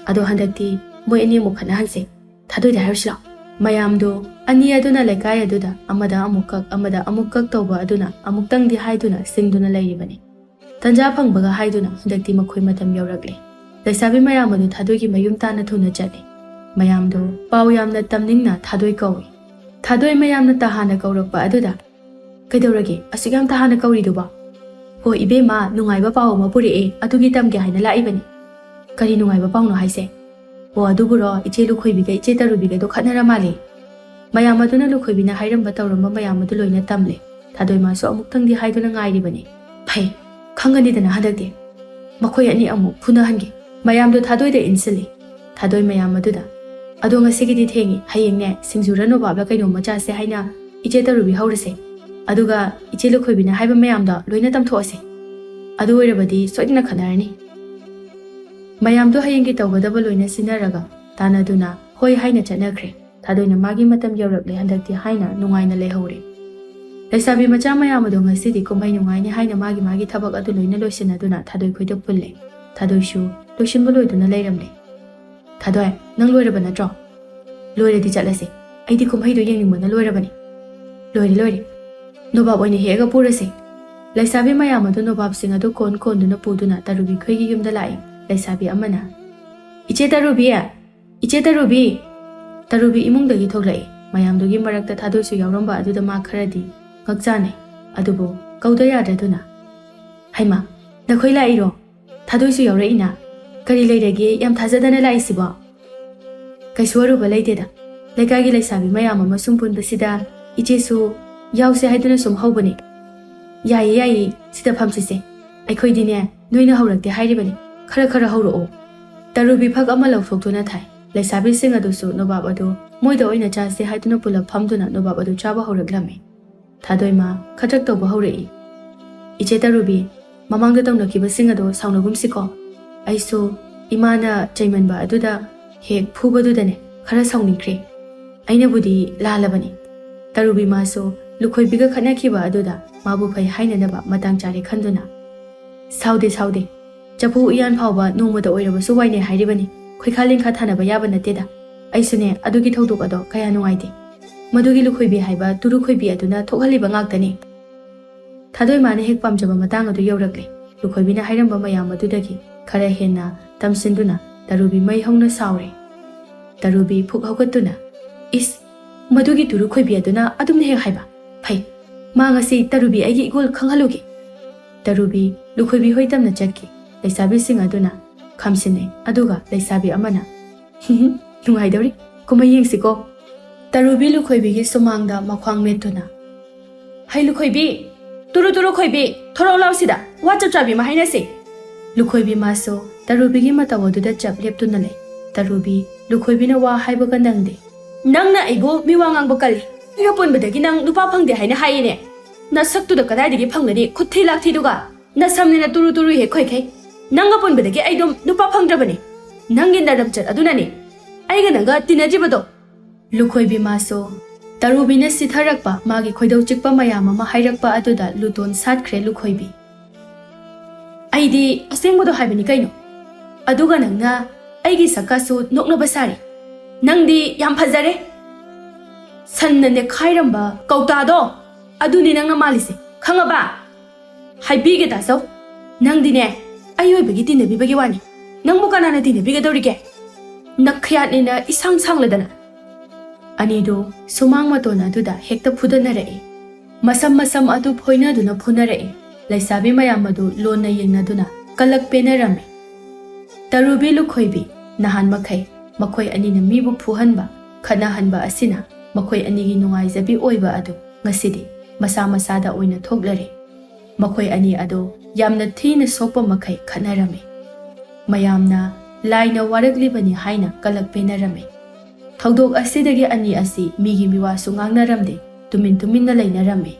ꯑꯗꯣ ꯍꯟꯗꯛꯇꯤ ꯃꯣꯏ ꯑꯅꯤ ꯑꯃꯨꯛ ꯈꯠꯅꯍꯟꯁꯦ꯫ ꯊꯥꯗꯣꯏꯗ ꯍꯥꯏꯔꯨꯁꯤ ꯂꯥꯛꯑꯣ꯫" ꯃꯌꯥꯝꯗꯣ ꯑꯅꯤ ꯑꯗꯨꯅ ꯂꯩꯀꯥꯏ ꯑꯗꯨꯗ ꯑꯃꯗ ꯑꯃꯨꯛ ꯀꯛ, ꯑꯃꯗ ꯑꯃꯨꯛ ꯀꯛ ꯇꯧꯕ ꯑꯗꯨꯅ ꯑꯃꯨꯛꯇꯪꯗꯤ ꯍꯥꯏꯗꯨꯅ ꯁꯤꯡꯗꯨꯅ ꯂꯩꯔꯤꯕꯅꯤ꯫ ꯇꯟꯖꯥ ꯐꯪꯕꯒ ꯍꯥꯏꯗꯨꯅ ꯍꯟꯗꯛꯇꯤ ꯃꯈꯣꯏ ꯃꯇꯝ ꯌꯧꯔꯛꯂꯦ꯫ ꯂꯩꯁꯥꯕꯤ ꯃꯌꯥꯝ ꯑꯗꯨ ꯊꯥꯗꯣꯏꯒꯤ ꯃꯌꯨꯝ ꯇꯥꯟꯅ ꯊꯨꯅ ꯆꯠꯂꯦ꯫ ꯃꯌꯥꯝꯗꯣ ꯄꯥꯎ ꯌꯥꯝꯅ ꯇꯝꯅꯤꯡꯅ ꯊꯥꯗꯣꯏ ꯀꯧꯏ꯫ ꯊꯥꯗꯣꯏ ꯃꯌꯥꯝꯅ ꯇꯍꯥꯟꯅ ꯀꯧꯔꯛꯄ ꯑꯗꯨꯗ, "ꯀꯩꯗꯧꯔꯒꯦ? ꯑꯁꯨꯛ ꯌꯥꯝ ꯇꯍꯥꯟꯅ ꯀꯧꯔꯤꯗꯨꯕꯣ?" "ꯍꯣ ꯏꯕꯦꯝꯃ, ꯅꯨꯡꯉꯥꯏꯕ ꯄꯥꯎ ꯑꯃ ꯄꯨꯔꯛꯑꯦ, ꯑꯗꯨꯒꯤ ꯇꯝꯒꯦ ꯍꯥꯏꯅ ꯂꯥꯛꯏꯕꯅꯤ꯫" "ꯀꯔꯤ ꯅꯨꯡꯉꯥꯏꯕ ꯄꯥꯎꯅꯣ ꯍꯥꯏꯁꯦ?" "ꯑꯣ, ꯑꯗꯨꯕꯨꯔꯣ, ꯏꯆꯦ ꯂꯨꯈꯣꯏꯕꯤꯒ ꯏꯆꯦ ꯇꯔꯨꯕꯤꯒꯗꯣ ꯈꯠꯅꯔ ꯃꯥꯜꯂꯦ꯫" ꯃꯌꯥꯝ ꯑꯗꯨꯅ ꯂꯨꯈꯣꯏꯕꯤꯅ ꯍꯥꯏꯔꯝꯕ ꯇꯧꯔꯝꯕ ꯃꯌꯥꯝ ꯑꯗꯨ ꯂꯣꯏꯅ ꯇꯝꯂꯦ꯫ ꯊꯥꯗꯣꯏ ꯃꯥꯁꯨ ꯑꯃꯨꯛꯇꯪꯗꯤ ꯍꯥꯏꯗꯨꯅ ꯉꯥꯏꯔꯤꯕꯅꯤ꯫ "ꯐꯩ, ꯈꯪꯒꯅꯤꯗꯅ ꯍꯟꯗꯛꯇꯤ꯫ ꯃꯈꯣꯏ ꯑꯅꯤ ꯑꯃꯨꯛ ꯐꯨꯅꯍꯟꯒꯦ꯫" ꯃꯌꯥꯝꯗꯣ ꯊꯥꯗꯣꯏꯗ ꯏꯟꯁꯤꯜꯂꯤ꯫ ꯊꯥꯗꯣꯏ ꯃꯌꯥꯝ ꯑꯗꯨꯗ, "ꯑꯗꯣ ꯉꯁꯤꯒꯤꯗꯤ ꯊꯦꯡꯉꯤ, ꯍꯌꯦꯡꯅꯦ ꯁꯤꯡꯖꯨꯔ ꯅꯣꯕꯥꯞꯂ ꯀꯩꯅꯣꯝꯃ ꯆꯥꯁꯦ ꯍꯥꯏꯅ ꯏꯆꯦ ꯇꯔꯨꯕꯤ ꯍꯧꯔꯁꯦ꯫ ꯑꯗꯨꯒ ꯏꯆꯦ ꯂꯨꯈꯣꯏꯕꯤꯅ ꯍꯥꯏꯕ ꯃꯌꯥꯝꯗꯣ ꯂꯣꯏꯅ ꯇꯝꯊꯣꯛꯑꯁꯦ꯫ ꯑꯗꯨ ꯑꯣꯏꯔꯕꯗꯤ ꯁꯣꯏꯗꯅ ꯈꯠꯅꯔꯅꯤ꯫" ꯃꯌꯥꯝꯗꯣ ꯍꯌꯦꯡꯒꯤ ꯇꯧꯒꯗꯕ ꯂꯣꯏꯅ ꯁꯤꯟꯅꯔꯒ ꯇꯥꯟꯅꯗꯨꯅ ꯍꯣꯏ ꯍꯥꯏꯅ ꯆꯠꯅꯈ꯭ꯔꯦ꯫ ꯊꯥꯗꯣꯏꯅ ꯃꯥꯒꯤ ꯃꯇꯝ ꯌꯧꯔꯛꯂꯦ ꯍꯟꯗꯛꯇꯤ ꯍꯥꯏꯅ ꯅꯨꯡꯉꯥꯏꯅ ꯂꯩꯍꯧꯔꯦ꯫ ꯂꯩꯁꯥꯕꯤ ꯃꯆꯥ ꯃꯌꯥꯝ ꯑꯗꯣ ꯉꯁꯤꯗꯤ ꯀꯨꯝꯍꯩ ꯅꯨꯡꯉꯥꯏꯅꯤ ꯍꯥꯏꯅ ꯃꯥꯒꯤ ꯃꯥꯒꯤ ꯊꯕꯛ ꯑꯗꯨ ꯂꯣꯏꯅ ꯂꯣꯏꯁꯤꯟꯅꯗꯨꯅ ꯊꯥꯗꯣꯏ ꯈꯣꯏꯗ ꯄꯨꯜꯂꯦ꯫ ꯊꯥꯗꯣꯏꯁꯨ ꯂꯣꯏꯁꯤꯟꯕ ꯂꯣꯏꯗꯨꯅ ꯂꯩꯔꯝꯂꯦ꯫ "ꯊꯥꯗꯣꯏ, ꯅꯪ ꯂꯣꯏꯔꯕ ꯅꯠꯇ꯭ꯔꯣ?" "ꯂꯣꯏꯔꯗꯤ ꯆꯠꯂꯁꯦ꯫ ꯑꯩꯗꯤ ꯀꯨꯝꯍꯩꯗꯣ ꯌꯦꯡꯅꯤꯡꯕꯅ ꯂꯣꯏꯔꯕꯅꯤ꯫" "ꯂꯣꯏꯔꯦ, ꯂꯣꯏꯔꯦ꯫ ꯅꯣꯕꯥꯞ ꯑꯣꯏꯅ ꯍꯦꯛꯑꯒ ꯄꯨꯔꯁꯦ꯫" ꯂꯩꯁꯥꯕꯤ ꯃꯌꯥꯝ ꯑꯗꯨ ꯅꯣꯕꯥꯞꯁꯤꯡ ꯑꯗꯨ ꯀꯣꯟ ꯀꯣꯟꯗꯨꯅ ꯄꯨꯗꯨꯅ ꯇꯔꯨꯕꯤ ꯈꯣꯏꯒꯤ ꯌꯨꯝꯗ ꯂꯥꯛꯏ꯫ ꯂꯩꯁꯥꯕꯤ ꯑꯃꯅ, "ꯏꯆꯦ ꯇꯔꯨꯕꯤ! ꯏꯆꯦ ꯇꯔꯨꯕꯤ!" ꯇꯔꯨꯕꯤ ꯏꯃꯨꯡꯗꯒꯤ ꯊꯣꯛꯂꯛꯏ꯫ ꯃꯌꯥꯝꯗꯨꯒꯤ ꯃꯔꯛꯇ ꯊꯥꯗꯣꯏꯁꯨ ꯌꯥꯎꯔꯝꯕ ꯑꯗꯨꯗ ꯃꯥ ꯈꯔꯗꯤ ꯉꯛꯆꯥꯅꯩ꯫ ꯑꯗꯨꯕꯨ ꯀꯧꯗ ꯌꯥꯗ꯭ꯔꯗꯨꯅ, "ꯍꯩꯃꯥ, ꯅꯈꯣꯏ ꯂꯥꯛꯏꯔꯣ? ꯊꯥꯗꯣꯏꯁꯨ ꯌꯥꯎꯔꯛꯏꯅ? ꯀꯔꯤ ꯂꯩꯔꯒꯦ ꯌꯥꯝ ꯊꯥꯖꯗꯅ ꯂꯥꯛꯏꯁꯤꯕꯣ?" "ꯀꯩꯁꯨ ꯑꯔꯨꯕ ꯂꯩꯇꯦꯗ꯫ ꯂꯩꯀꯥꯏꯒꯤ ꯂꯩꯁꯥꯕꯤ ꯃꯌꯥꯝ ꯑꯃ ꯁꯨꯝ ꯄꯨꯟꯕꯁꯤꯗ ꯏꯆꯦꯁꯨ ꯌꯥꯎꯁꯦ ꯍꯥꯏꯗꯨꯅ ꯁꯨꯝ ꯍꯧꯕꯅꯦ꯫" "ꯌꯥꯏꯌꯦ, ꯌꯥꯏꯌꯦ, ꯁꯤꯗ ꯐꯝꯁꯤꯁꯦ꯫ ꯑꯩꯈꯣꯏꯗꯤꯅꯦ, ꯅꯣꯏꯅ ꯍꯧꯔꯛꯇꯦ ꯍꯥꯏꯔꯤꯕꯅꯤ꯫ ꯈꯔ ꯈꯔ ꯍꯧꯔꯛꯑꯣ꯫" ꯇꯔꯨꯕꯤ ꯐꯛ ꯑꯃ ꯂꯧꯊꯣꯛꯇꯨꯅ ꯊꯥꯏ꯫ ꯂꯩꯁꯥꯕꯤꯁꯤꯡ ꯑꯗꯨꯁꯨ ꯅꯣꯕꯥꯞ ꯑꯗꯨ ꯃꯣꯏꯗ ꯑꯣꯏꯅ ꯆꯥꯁꯦ ꯍꯥꯏꯗꯨꯅ ꯄꯨꯂꯞ ꯐꯝꯗꯨꯅ ꯅꯣꯕꯥꯞ ꯑꯗꯨ ꯆꯥꯕ ꯍꯧꯔꯛꯂꯝꯃꯤ꯫ ꯊꯥꯗꯣꯏꯃ ꯈꯗ꯭ꯔꯛ ꯇꯧꯕ ꯍꯧꯔꯛꯏ꯫ "ꯏꯆꯦ ꯇꯔꯨꯕꯤ, ꯃꯃꯥꯡꯗ ꯇꯧꯅꯈꯤꯕꯁꯤꯡ ꯑꯗꯣ ꯁꯥꯎꯅꯒꯨꯝꯁꯤꯀꯣ꯫ ꯑꯩꯁꯨ ꯏꯃꯥꯅ ꯆꯩꯃꯟꯕ ꯑꯗꯨꯗ ꯍꯦꯛ ꯐꯨꯕꯗꯨꯗꯅꯦ ꯈꯔ ꯁꯥꯎꯅꯤꯡꯈ꯭ꯔꯦ꯫ ꯑꯩꯅꯕꯨꯗꯤ ꯂꯥꯜꯂꯕꯅꯤ꯫" ꯇꯔꯨꯕꯤ ꯃꯥꯁꯨ ꯂꯨꯈꯣꯏꯕꯤꯒ ꯈꯠꯅꯈꯤꯕ ꯑꯗꯨꯗ ꯃꯥꯕꯨ ꯐꯩ ꯍꯥꯏꯅꯅꯕ ꯃꯇꯥꯡ ꯆꯥꯔꯦ ꯈꯟꯗꯨꯅ, "ꯁꯥꯎꯗꯦ, ꯁꯥꯎꯗꯦ꯫ ꯆꯐꯨ ꯎꯌꯥꯟ ꯐꯥꯎꯕ ꯅꯣꯡꯃꯗ ꯑꯣꯏꯔꯕꯁꯨ ꯋꯥꯏꯅꯩ ꯍꯥꯏꯔꯤꯕꯅꯤ꯫ ꯈꯣꯏꯈꯥ ꯂꯤꯡꯈꯥ ꯊꯥꯅꯕ ꯌꯥꯕ ꯅꯠꯇꯦꯗ꯫ ꯑꯩꯁꯨꯅꯦ, ꯑꯗꯨꯒꯤ ꯊꯧꯗꯣꯛ ꯑꯗꯣ ꯀꯌꯥ ꯅꯨꯡꯉꯥꯏꯇꯦ꯫ ꯃꯗꯨꯒꯤ ꯂꯨꯈꯣꯏꯕꯤ ꯍꯥꯏꯕ ꯇꯨꯔꯨ ꯈꯣꯏꯕꯤ ꯑꯗꯨꯅ ꯊꯣꯛꯍꯜꯂꯤꯕ ꯉꯥꯛꯇꯅꯤ꯫" ꯊꯥꯗꯣꯏꯃꯥꯅ ꯍꯦꯛ ꯄꯥꯝꯖꯕ ꯃꯇꯥꯡ ꯑꯗꯨ ꯌꯧꯔꯛꯂꯦ꯫ ꯂꯨꯈꯣꯏꯕꯤꯅ ꯍꯥꯏꯔꯝꯕ ꯃꯌꯥꯝ ꯑꯗꯨꯗꯒꯤ ꯈꯔ ꯍꯦꯟꯅ ꯇꯝꯁꯤꯟꯗꯨꯅ ꯇꯔꯨꯕꯤ ꯃꯩ ꯍꯧꯅ ꯁꯥꯎꯔꯦ꯫ ꯇꯔꯨꯕꯤ ꯐꯨꯛ ꯍꯧꯒꯠꯇꯨꯅ, "ꯏꯁ, ꯃꯗꯨꯒꯤ ꯇꯨꯔꯨ ꯈꯣꯏꯕꯤ ꯑꯗꯨꯅ ꯑꯗꯨꯝꯅ ꯍꯦꯛ ꯍꯥꯏꯕ꯫ ꯐꯩ, ꯃꯥ ꯉꯁꯤ ꯇꯔꯨꯕꯤ ꯑꯩꯒꯤ ꯏꯒꯣꯜ ꯈꯪꯍꯜꯂꯨꯒꯦ꯫" ꯇꯔꯨꯕꯤ ꯂꯨꯈꯣꯏꯕꯤ ꯍꯣꯏ ꯇꯝꯅ ꯆꯠꯈꯤ꯫ ꯂꯩꯁꯥꯕꯤꯁꯤꯡ ꯑꯗꯨꯅ ꯈꯝꯁꯤꯟꯅꯩ꯫ ꯑꯗꯨꯒ ꯂꯩꯁꯥꯕꯤ ꯑꯃꯅ, "ꯅꯨꯡꯉꯥꯏꯗꯧꯔꯤ, ꯀꯨꯝꯍꯩ ꯌꯦꯡꯁꯤꯀꯣ꯫" ꯇꯔꯨꯕꯤ ꯂꯨꯈꯣꯏꯕꯤꯒꯤ ꯁꯨꯃꯥꯡꯗ ꯃꯈ꯭ꯋꯥꯡ ꯃꯦꯠꯇꯨꯅ, "ꯍꯩ ꯂꯨꯈꯣꯏꯕꯤ, ꯇꯨꯔꯨ ꯇꯨꯔꯨ ꯈꯣꯏꯕꯤ, ꯊꯣꯔꯛꯎ ꯂꯥꯎ ꯁꯤꯗ, ꯋꯥ ꯆꯞ ꯆꯥꯕꯤ ꯑꯃ ꯍꯥꯏꯅꯁꯤ꯫" ꯂꯨꯈꯣꯏꯕꯤ ꯃꯥꯁꯨ ꯇꯔꯨꯕꯤꯒꯤ ꯃꯇꯧ ꯑꯗꯨꯗ ꯆꯞ ꯂꯦꯞꯇꯨꯅ ꯂꯩ꯫ ꯇꯔꯨꯕꯤ ꯂꯨꯈꯣꯏꯕꯤꯅ ꯋꯥ ꯍꯥꯏꯕꯒ ꯅꯪꯗꯦ꯫ "ꯅꯪꯅ ꯑꯩꯕꯨ ꯃꯤꯋꯥ ꯉꯥꯡꯕ ꯀꯜꯂꯤ꯫ ꯑꯩꯒ ꯄꯨꯟꯕꯗꯒꯤ ꯅꯪ ꯅꯨꯄꯥ ꯐꯪꯗꯦ ꯍꯥꯏꯅ ꯍꯥꯏꯌꯦꯅꯦ꯫ ꯅꯁꯛꯇꯨꯗ ꯀꯗꯥꯏꯗꯒꯤ ꯐꯪꯒꯅꯤ ꯈꯨꯠꯊꯤ ꯂꯥꯛꯊꯤꯗꯨꯒ? ꯅꯁꯝꯅꯤꯅ ꯇꯨꯔꯨ ꯇꯨꯔꯨ ꯍꯦꯛ ꯈꯣꯏꯈꯩ꯫ ꯅꯪꯒ ꯄꯨꯟꯕꯗꯒꯤ ꯑꯩꯗꯨꯝ ꯅꯨꯄꯥ ꯐꯪꯗ꯭ꯔꯕꯅꯤ꯫ ꯅꯪꯒꯤ ꯅꯔꯝꯆꯠ ꯑꯗꯨꯅꯅꯤ ꯑꯩꯒ ꯅꯪꯒ ꯇꯤꯟꯅꯗ꯭ꯔꯤꯕꯗꯣ꯫" ꯂꯨꯈꯣꯏꯕꯤ ꯃꯥꯁꯨ ꯇꯔꯨꯕꯤꯅ ꯁꯤꯊꯔꯛꯄ ꯃꯥꯒꯤ ꯈꯣꯏꯗꯧ ꯆꯤꯛꯄ ꯃꯌꯥꯝ ꯑꯃ ꯍꯥꯏꯔꯛꯄ ꯑꯗꯨꯗ ꯂꯨꯇꯣꯟ ꯁꯥꯠꯈ꯭ꯔꯦ ꯂꯨꯈꯣꯏꯕꯤ꯫ "ꯑꯩꯗꯤ ꯑꯁꯦꯡꯕꯗꯣ ꯍꯥꯏꯕꯅꯤ ꯀꯩꯅꯣ, ꯑꯗꯨꯒ ꯅꯪꯅ ꯑꯩꯒꯤ ꯁꯛꯀꯥꯁꯨ ꯅꯣꯛꯅꯕ ꯁꯥꯔꯤ꯫ ꯅꯪꯗꯤ ꯌꯥꯝ ꯐꯖꯔꯦ꯫ ꯁꯟꯅ ꯅꯦꯠꯈꯥꯏꯔꯝꯕ ꯀꯧꯇꯥꯗꯣ ꯑꯗꯨꯅꯤ ꯅꯪꯅ ꯃꯥꯜꯂꯤꯁꯦ, ꯈꯪꯉꯕ? ꯍꯥꯏꯕꯤꯒꯦ ꯇꯥꯖꯧ, ꯅꯪꯗꯤꯅꯦ ꯑꯩ ꯑꯣꯏꯕꯒꯤ ꯇꯤꯟꯅꯕꯤꯕꯒꯤ ꯋꯥꯅꯤ꯫ ꯅꯪꯕꯨ ꯀꯅꯥꯅ ꯇꯤꯟꯅꯕꯤꯒꯗꯧꯔꯤꯒꯦ? ꯅꯈꯌꯥꯠꯅꯤꯅ ꯏꯁꯥꯡ ꯁꯥꯡꯂꯗꯅ꯫" ꯑꯅꯤꯗꯨ ꯁꯨꯃꯥꯡ ꯃꯇꯣꯟ ꯑꯗꯨꯗ ꯍꯦꯛꯇ ꯐꯨꯗꯅꯔꯛꯏ꯫ ꯃꯁꯝ ꯃꯁꯝ ꯑꯗꯨ ꯐꯣꯏꯅꯗꯨꯅ ꯐꯨꯅꯔꯛꯏ꯫ ꯂꯩꯁꯥꯕꯤ ꯃꯌꯥꯝ ꯑꯗꯨ ꯂꯣꯟꯅ ꯌꯦꯡꯅꯗꯨꯅ ꯀꯂꯛ ꯄꯦꯅꯔꯝꯃꯤ꯫ ꯇꯔꯨꯕꯤ ꯂꯨꯈꯣꯏꯕꯤ, ꯅꯍꯥꯟ ꯃꯈꯩ ꯃꯈꯣꯏ ꯑꯅꯤꯅ ꯃꯤꯕꯨ ꯐꯨꯍꯟꯕ, ꯈꯠꯅꯍꯟꯕ ꯑꯁꯤꯅ ꯃꯈꯣꯏ ꯑꯅꯤꯒꯤ ꯅꯨꯡꯉꯥꯏꯖꯕꯤ ꯑꯣꯏꯕ ꯑꯗꯨ ꯉꯁꯤꯗꯤ ꯃꯁꯥ ꯃꯁꯥꯗ ꯑꯣꯏꯅ ꯊꯣꯛꯂꯔꯦ꯫ ꯃꯈꯣꯏ ꯑꯅꯤ ꯑꯗꯨ ꯌꯥꯝꯅ ꯊꯤꯅ ꯁꯣꯛꯄ ꯃꯈꯩ ꯈꯠꯅꯔꯝꯃꯤ꯫ ꯃꯌꯥꯝꯅ ꯂꯥꯏꯅ ꯋꯥꯔꯛꯂꯤꯕꯅꯤ ꯍꯥꯏꯅ ꯀꯂꯛ ꯄꯦꯅꯔꯝꯃꯤ꯫ ꯊꯧꯗꯣꯛ ꯑꯁꯤꯗꯒꯤ ꯑꯅꯤ ꯑꯁꯤ ꯃꯤꯒꯤ ꯃꯤꯋꯥꯁꯨ ꯉꯥꯡꯅꯔꯝꯗꯦ, ꯇꯨꯃꯤꯟ ꯇꯨꯃꯤꯟꯅ ꯂꯩꯅꯔꯝꯃꯤ꯫